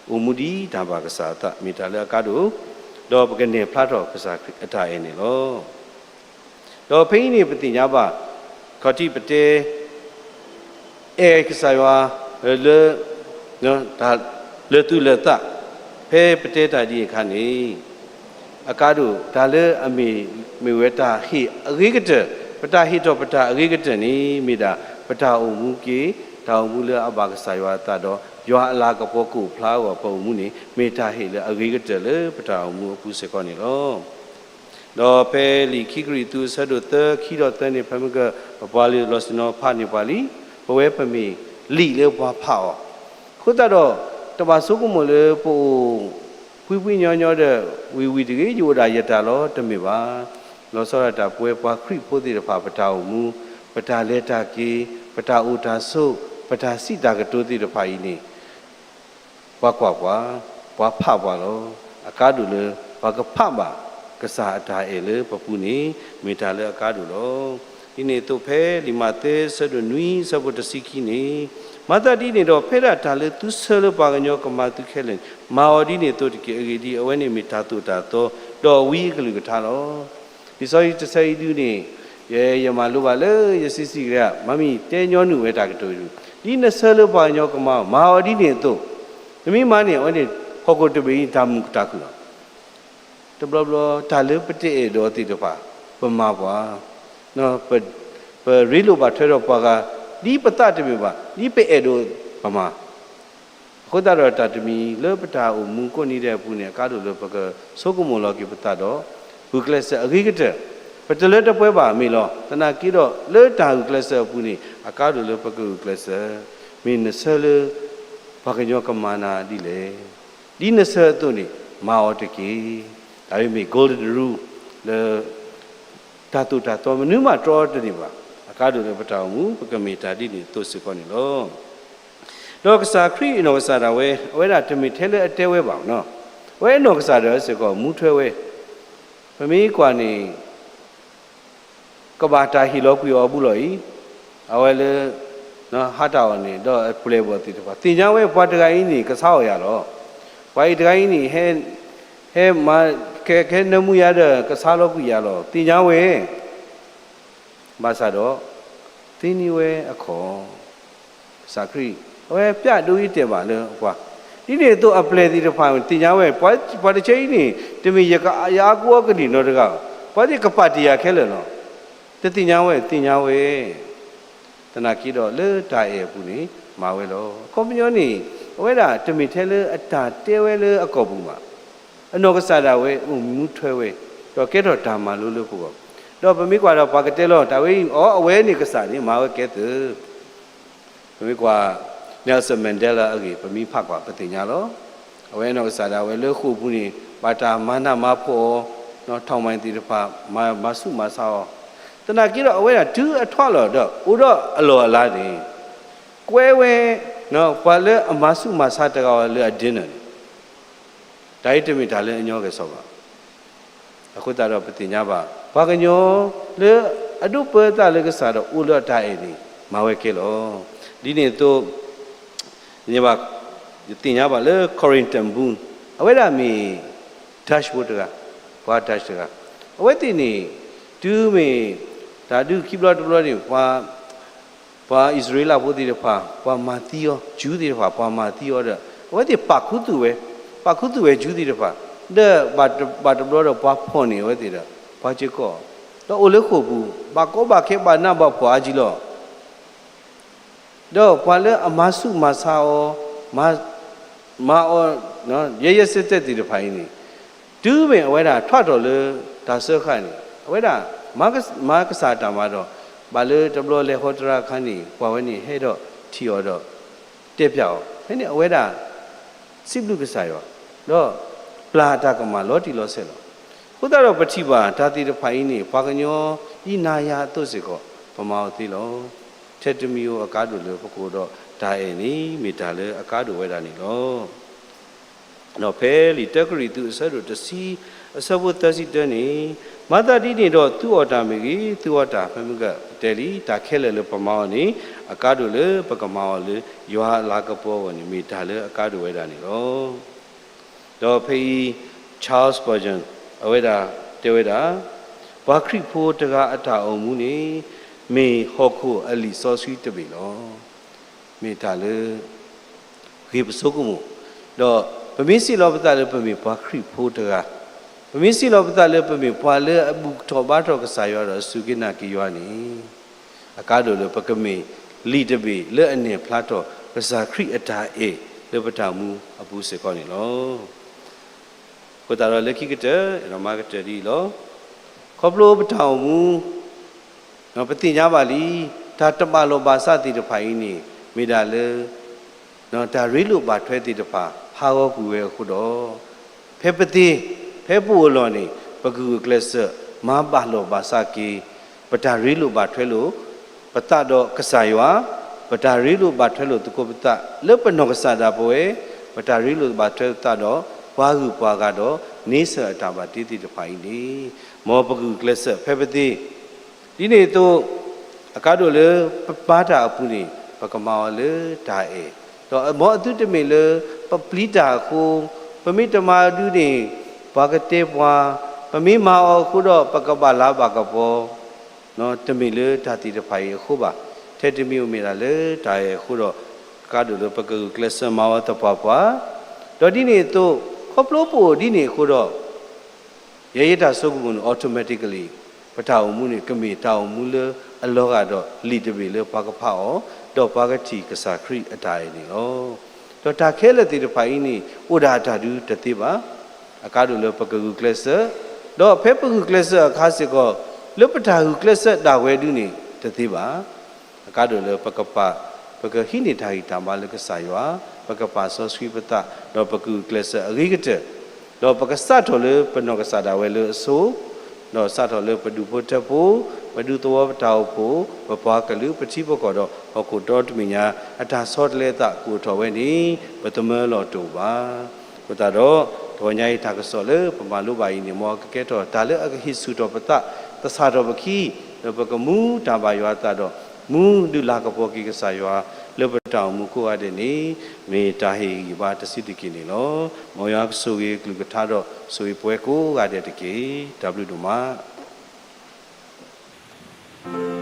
အိၣ်မူဒ်တၢ်ဘၣ်ကစၢ်အသး မ့ၢ်တၢ်လၢအကါဒိၣ်, ဒီးပကနဲၣ်ဖျါထီၣ်ကစၢ်ခရံာ်အတၢ်အဲၣ်န့ၣ်လီၤ. ဒီးဖဲအံၤန့ၣ် ပသ့ၣ်ညါဘၣ် ခီၣ်ထံးပတဲ အဲၣ်ကစၢ်ယွၤ လၢ လၢာ်သူၣ်လၢာ်သး ဖဲပတဲတၢ်ဒ်အံၤအခါန့ၣ် အကါဒိၣ် တၢ်လၢအမ့ၢ် မ့ၢ်ဝဲတၢ်ဟ့ၣ်အဂ့ၤကတၢၢ်, ပတၢ်ဟ့ၣ်ထီၣ်ပတၢ်အဂ့ၤကတၢၢ်န့ၣ် မ့ၢ်ဒၣ် ပတၢ်အိၣ်မူက့ၤ တၢ်အိၣ်မူလၢအဘၣ်ကစၢ်ယွၤအသးဒီး ယွၤအလၤကပီၤကအိၣ်ဖျါအဂီၢ် ပအိၣ်မူန့ၣ် မ့ၢ်တၢ်ဟ့ၣ်လၢအဂ့ၤကတၢၢ်လၢပတၢ်အိၣ်မူအပူၤစ့ၢ်ကီးန့ၣ်လီၤ. ဒီးဖဲလံာ်ခံကရံၣ်သူးအဆၢဒိၣ်သၢ ခံဒီးသၢန့ၣ် ဖဲမုၢ်က ပပှၤလံာ်လီၤစ့ၣ်နီၤဖးန့ၢ်ပှၤလံ, ပဝဲပမ့ၢ်လံာ်လၢပှၤဖးအီၤ, အဃိသတးဒီး တဘၣ်ဆိကမိၣ်လၢပအိၣ် ဖှံဖှံညီညီဒီး ဝံၤဝံၤတဂ့ၤ ယအိၣ်ဒၣ်ယတၢ်လီၤ တမ့ၢ်ဘၣ်. လီၤဆီဒၣ်တၢ်ပဝဲပှၤခရံာ်ဖိသ့ၣ်တဖၣ် ပတၢ်အိၣ်မူ, ပတၢ်လဲၤတၢ်က့ၤ, ပတၢ်အိၣ်တၢ်ဆိး, ပတၢ်စံးတၢ်ကတိၤသ့ၣ်တဖၣ်အံၤန့ၣ် ပှၤကွၢ်ပှၤ, ပှၤဖးပှၤလီၤ. အကါဒိၣ်လၢ ပှၤကဖးဘၣ် ကစၢ်အတၢ်အဲၣ်လၢပပူၤန့ၣ် မ့ၢ်တၢ်လၢအကါဒိၣ်လီၤ. ဒ်န့ၣ်အသိးဖဲလံာ်မးသဲအဆၢဒိၣ်နွံအဆၢဖိတဆံခံန့ၣ်, မၤသးဒ်န့ၣ်ဒီး ဖဲဒၣ်တၢ်လၢသုဆၢလၢပှၤကညီကမၤသုခဲလၢာ်န့ၣ် မၤအီၤဒ်န့ၣ်အသိးတက့ၢ်. အဂ့ၢ်ဒ်အံၤ, အဝဲန့ၣ်မ့ၢ်တၢ်သိၣ်တၢ်သီ ဒီးဝံအကလုၢ်ကထါလီၤ. လံာ်စီဆှံတဆၢအံၤဒုန့ၣ် ယ ယမၤလိဘၣ်လၢယဆံးစံးကဒါ မၤမံၤတဲညီနုၢ်ဝဲတၢ်ကတိၤအံၤဒု, ဒ်နဆၢလၢပှၤကညီကမၤအီၤ မၤအီၤဒ်န့ၣ်အသိး, နမ့ၢ်မၤန့ၣ် အဝဲန့ၣ် ဟီၣ်ခိၣ်တဘ့ၣ်အံၤတၢ်မုာ်တၢ်ခုၣ်လီၤ. တဘျီဘျီ တၢ်လၢပတအဲၣ်ဒိးသ့ၣ်တဖၣ် ပမၤပှၤ, ပ ပရ့လိာ်ဘၣ်ထွဲဒီးပှၤဂၤ ဒ်ပသးတမ့ၢ်ဘၣ်, ဒ်ပအဲၣ်ဒိးပမၤ အဃိသတးဒီး တၢ်တမံၤလၢပတၢ်အိၣ်မူကိးနံၤဒဲးအပူၤန့ၣ် အကါဒိၣ်လၢပကဆိကမိၣ်လီၤက့ၤပသးဒီး ဂုာ်ကျဲးစၢးအဂ့ၤကတၢၢ်, ပတလၢတပှဲၤဘၣ်မ့ၢ်လီၤ. သနာ်က့ဒီး လၢတၢ်ဂုာ်ကျဲးစၢးအပူၤန့ၣ် အကါဒိၣ်လၢပကဂုာ်ကျဲးစၢး, မ့ၢ်နဆၢလၢ ပှၤကညီကမၤနၤဒ်လဲၣ်. ဒ်နဆၢအသိးန့ၣ် မၤအီၤတက့ၢ်. တၢ်အံၤမ့ၢ် golden rule လၢ တၢ်သိၣ်တၢ်သီမနုၤမးတြီတန့ၢ်ဘၣ်. အကါဒိၣ်လၢပတၢ်အိၣ်မူ ပကမ့ၢ်တၢ်ဒ်န့ၣ်အသိးစ့ၢ်ကီးန့ၣ်လီၤ. ဒီးကစၢ်ခရံာ်အနီၢ်ကစၢ်ဒၣ်ဝဲ အဝဲဒၣ်တမ့ၢ်ထဲလၢအတဲဝဲဘၣ်နီၤ, အဝဲအနီၢ်ကစၢ်ဒၣ်ဝဲစ့ၢ်ကီး မူထွဲဝဲ, ပမ့ၢ်ကွၢ်န့ၣ် ကဘၣ်တၢ်ဟ့ၣ်လီၤကွံာ်အီၤအဘူးလီၤအံၤ, အဝဲလၢ ဟါတၢ်အီၣ်န့ၣ် ဒီးအပျဲၢ်အဘီၣ်သ့ၣ်တဖၣ် သ့ၣ်ညါဝဲပှၤတဂၤအံၤန့ၣ် ကဆါအီၣ်ယၤလီၤ. ပှၤအံၤတဂၤအံၤန့ၣ် ဟဲ ဟဲမၤ ကဲ ကဲနၢမူယၤဒီး ကဆါလီၤကွံာ်ယၤလီၤ သ့ၣ်ညါဝဲ ဘၣ်ဆၣ်ဒီး သ့န့ၢ်ဝဲအခီၣ်, ကစၢ်ခရံာ် အဝဲပျးဒိအံၤတဲာ်ဘၣ်လၢအပှၤ, ဒ်န့ၣ်အသိးအပျဲၢ်သ့ၣ်တဖၣ် သ့ၣ်ညါဝဲ ပှၤ ပှၤတဆၢအံၤန့ၣ် တမ့ၢ်ယက ယအါကူအီကလံၣ်နီတဂၤ, ပှၤသ့ၣ်ကပာ်တ့ၢ်ယၤခဲလၢာ်လီၤ. တသ့ၣ်ညါဝဲ သ့ၣ်ညါဝဲ သနာ်က့ဒီးလၢတၢ်အဲၣ်အပူၤန့ၣ် မၤဝဲလီၤ. အခီပညီန့ၣ် အဝဲဒၣ်တမ့ၢ်ထဲလၢအတၢ်တဲဝဲလၢအကိာ်ပူၤဘၣ်. အနီၢ်ကစၢ်ဒၣ်ဝဲအိၣ်မူထွဲဝဲ, ဒီးကဲထီၣ်တၢ်မၤလိလၢပဂီၢ်, ဒီးပမ့ၢ်ကွၢ်ဒီးပှၤကတဲလီၤ တၢ်ဝဲအံၤ အီ အဝဲန့ၣ်ကစၢ်န့ၣ် မၤဝဲကဲသုး ပမ့ၢ်ကွၢ် Nelson Mandela အဂ့ၢ် ပမ့ၢ်ဖးကွၢ် ပသ့ၣ်ညါလီၤ. အဝဲအနီၢ်ကစၢ်ဒၣ်ဝဲလၢဃိာ်ပူၤန့ၣ် ဘၣ်တၢ်မၤနးမၤဖှီၣ်အီၤ, နီၢ်ထီၣ်မၤသ့ၣ်တဖၣ် မၤ မၤဆူးမၤဆါအီၤ, သနာ်က့ဒီးအဝဲဒၣ်တုၤအထွးလီၤဒီး အိၣ်ဒီးအလီၢ်အလၤန့ၣ် ကွဲဝဲ ပှၤလၢအမၤဆူးမၤဆါတဂၤအီၤလၢအ dinner န့ၣ် တၢ်အံၤတမ့ၢ်တၢ်လၢအညီကဲၣ်ဆိးဘၣ်. အဃိသတးဒီးပသ့ၣ်ညါဘၣ် ပှၤကညီလၢအဒိးပၢသးလၢကစၢ်ဒီးအိၣ်လၢအတၢ်အဲၣ်န့ၣ် မၤဝဲကဲလီၤ. ဒ်န့ၣ်အသိး ဘၣ် ယသ့ၣ်ညါဘၣ်လၢ Corrie ten Boom အဝဲဒၣ်မ့ၢ် Dutch ဖိတဂၤ, ပှၤ Dutch တဂၤ, အဝဲသ့ၣ်န့ၣ် တုၤမ့ၢ် တၢ်ဒုးခံဘျီတဘျီန့ၣ် ပှၤ ပှၤအံၣ်စရ့လးဖိသ့ၣ်တဖၣ် ပှၤမၤသံအီၤ, ကၠူသ့ၣ်တဖၣ် ပှၤမၤသံအီၤဒီး အဝဲသ့ၣ်ပာ်ခူသူၣ်ဝဲ, ပာ်ခူသူၣ်ဝဲကၠူသ့ၣ်တဖၣ်, ဒီးဘၣ်တဘျီဒီးပှၤဖီၣ်န့ၢ်အဝဲသ့ၣ်ဒီး ပှၤစ့ၢ်ကီး, ဒီးအိၣ်လၢဃိာ်ပူၤ ဘၣ်ကီဘၣ်ခဲဘၣ်နးဘၣ်ဖှီၣ်အါကံလီၤ. ဒီးပှၤလၢအမၤဆူးမၤဆါအီၤ, မၤအီၤ ယဲယဲစဲစဲသ့ၣ်တဖၣ်အံၤန့ၣ် တုၤမ့ၢ်အဝဲဒၣ်ထွးထီၣ်လၢတၢ်စၢဃာ်န့ၣ် အဝဲဒၣ် မၤကစၢ်အတၢ်မၤဒီး ဘၣ်လၢတဘျီလဲၤဟီတရၤအခါန့ၣ် ပှၤဝဲန့ၣ်ဟဲဒီးထံၣ်အီၤဒီး တဲပျးအီၤ ဖဲန့ၣ်အဝဲဒၣ် စံးဘျုးကစၢ်ယွၤ ဒီးပျၢ်အတၢ်ကမၣ်လီၤတံၢ်လီၤဆဲးလီၤ. အဃိသတးဒီးပထံၣ်ဘၣ်တၢ်သ့ၣ်တဖၣ်အံၤန့ၣ် ပှၤကညီအံၤနၤယၤအသိးစ့ၢ်ကီး ပမၤအီၤသ့လီၤ. ထဲတမံၤဧိၤအကါဒိၣ်လၢပကအိၣ်ဒီးတၢ်အဲၣ်န့ၣ် မ့ၢ်တၢ်လၢအကါဒိၣ်ဝဲဒၣ်န့ၣ်လီၤ. ဒီးဖဲလံာ်တၢကရံၣ်သူးအဆၢဒိၣ်တဆံ အဆၢဖိသၢဆံတၢန့ၣ်, မၤသးဒ်န့ၣ်ဒီး သုအီၣ်တၢ်မ့ၢ်ဂ့ၤ, သုအီတၢ် ဖဲမုၢ်ဂၢၢ်ပတဲလံ, တၢ်ခဲလၢာ်လၢပမၤအီၤန့ၣ် အကါဒိၣ်လၢပကမၤအီၤလၢယွၤအလၤကပီၤအဂီၢ်န့ၣ် မ့ၢ်တၢ်လၢအကါဒိၣ်ဝဲဒၣ်န့ၣ်လီၤ. ဒီးဖဲအံၤ Charles Spurgeon အဝဲဒၣ်တဲဝဲဒၣ်, ပှၤခရံာ်ဖိတဂၤအတၢ်အိၣ်မူန့ၣ် မ့ၢ်ဟီၣ်ခိၣ်အလံာ်စီဆှံတဘ့ၣ်လီၤ. မ့ၢ်တၢ်လၢ ဂ့ၤပဆိကမိၣ်, ဒီးပမ့ၢ်စံးလီၤပသးလၢပမ့ၢ်ပှၤခရံာ်ဖိတဂၤ, ပမ့ၢ်စံးလီၤပသးလၢပမ့ၢ်ပှၤလၢအဘူၣ်ထီၣ်ဘါထီၣ်ကစၢ်ယွၤဒီးအစူၢ်က့ၤနာ်က့ၤယွၤန့ၣ်, အကါဒိၣ်လၢပကမ့ၢ်လံာ်တဘ့ၣ်လၢအနဲၣ်ဖျါထီၣ်ကစၢ်ခရံာ်အတၢ်အဲၣ်လၢပတၢ်အိၣ်မူအပူၤစ့ၢ်ကီးန့ၣ်လီၤ. အဃိသတးဒီးလၢခံကတၢၢ် အဲၣ်ဒိးမၤကတၢၢ်ဒ်အံၤလီၤ. ခီဖျိပတၢ်အိၣ်မူ ပသ့ၣ်ညါဘၣ်လံ, တၢ်တဘၣ်လိာ်ဘၣ်စးသ့ၣ်တဖၣ်အံၤန့ၣ် မ့ၢ်ဒၣ်လၢ တၢ်ရ့လိာ်ဘၣ်ထွဲသ့ၣ်တဖၣ် ဟးဂီၤကွံာ်ဝဲအဃိဒီး, ဖဲပသ့, ဖဲပအိၣ်လီၢ်န့ၣ် ပကဂုာ်ကျဲးစၢး မၤဘၣ်လိာ်ဘၣ်စးက့ၤ ပတၢ်ရ့လိာ်ဘၣ်ထွဲလိာ် ပသးဒီးကစၢ်ယွၤ, ပတၢ်ရ့လိာ်ဘၣ်ထွဲလိာ်သကိးပသးလၢပနီၢ်ကစၢ်ဒၣ်ပဝဲ, ပတၢ်ရ့လိာ်ဘၣ်ထွဲပသးဒီး ပှၤဂုၤပှၤဂၤဒီး န့ဆၢၣ်အတၢ်ဘၣ်တ့သ့ၣ်တဖၣ်အံၤန့ၣ်, မ်ပကဂုာ်ကျဲးစၢးဖဲပသ့ ဒ်န့ၣ်အသိး, အကါဒိၣ်လၢပဘါတၢ်အပူၤန့ၣ် ပကမၤအီၤလၢတၢ်အဲၣ်, ဒီးမ်အသုတမ့ၢ်လၢပပျံၤတၢ်အဃိ, ပမ့ၢ်တမၤဒုန့ၣ် ပှၤကတဲပှၤ, ပမ့ၢ်မၤအီၤအဃိဒီး ပကဘၣ်လၤဘၣ်ကပီၤ, တမ့ၢ်လၢတၢ်သ့ၣ်တဖၣ်အံၤအဃိဘၣ်. ထဲတမံၤဧိၤမ့ၢ်ဒၣ်လၢတၢ်အဲၣ်အဃိဒီး အကါဒိၣ်လၢပကဂုာ်ကျဲးစၢးမၤအီၤသပှၢ်ပှၢ်, ဒီးဒ်န့ၣ်အသိး, ခီဖျိပအိၣ်ဒ်န့ၣ်အဃိဒီး ယဲယတၢ်ဆိကမိၣ်န့ၣ် automatically ပတၢ်အိၣ်မူန့ၣ် ကမ့ၢ်တၢ်အိၣ်မူလၢအလီၤဂာ်ဒီးလံာ်တဘ့ၣ်လၢပှၤကဖးအီၤ, ဒီးပှၤကထံၣ်ကစၢ်ခရံာ်အတၢ်အဲၣ်န့ၣ်လီၤ. ဒီးတၢ်ခဲလၢာ်သ့ၣ်တဖၣ်အံၤန့ၣ် အိၣ်ဒၣ်အတၢ်ဒုတသ့ဘၣ်. အကါဒိၣ်လၢပကဂုာ်ကျဲးစၢး, ဒီးဖဲပဂုာ်ကျဲးစၢးအခါစ့ၢ်ကီး လၢပတၢ်ဂုာ်ကျဲးစၢးဒၣ်ဝဲဒုန့ၣ်တသ့ဘၣ်. အကါဒိၣ်လၢပကပာ်, ပကဟံးန့ၢ်တၢ်ဂံၢ်တၢ်ဘါလၢကစၢ်ယွၤ, ပကပာ်စီဆှံပသး, ဒီးပကဂုာ်ကျဲးစၢးအဂ့ၤကတၢၢ်, ဒီးပကစးထီၣ်လၢပနီၢ်ကစၢ်ဒၣ်ဝဲလၢအဆိ, ဒီးစးထီၣ်လၢပဒူၣ်ဖိထၢဖိ, ပဒူသဝီပတၢ်အိၣ်ဖှိၣ်, ပပှၤကလုာ်ပထံပကီၢ်ဒီး ဟီၣ်ခိၣ်ဒီတမံၤညါ အတၢ်ဆီတလဲအသးကအိၣ်ထီၣ်ဝဲန့ၣ် ပသမၢလီၤတအိၣ်ဘၣ်. အဃိသတးဒီး တဂီၤညါအံၤတၢ်ကစီၣ်လၢပမၤလိဘၣ်အံၤန့ၣ် မ်အကကဲထီၣ်တၢ်လၢအကဟ့ၣ်ဆူၣ်ထီၣ်ပသး, သဆၣ်ထီၣ်ပခံ, ဒီးပကမူတၢ်ဘၣ်ယွၤအသးဒီး မူဒုးလၤကပီၤက့ၤကစၢ်ယွၤ လၢပတၢ်အိၣ်မူကိးဂၤဒဲးန့ၣ် မ့ၢ်တၢ်ဟ့ၣ်ဂံၢ်ဘါတဆံးတက့ၢ်န့ၣ်လီၤ. မ်ယွၤကဆိၣ်ဂ့ၤအကလုၢ်ကထါဒီး ဆိၣ်ဂ့ၤပဝဲကိးဂၤဒဲးတက့ၢ်. တၢ်ဘျုးဒိၣ်မး.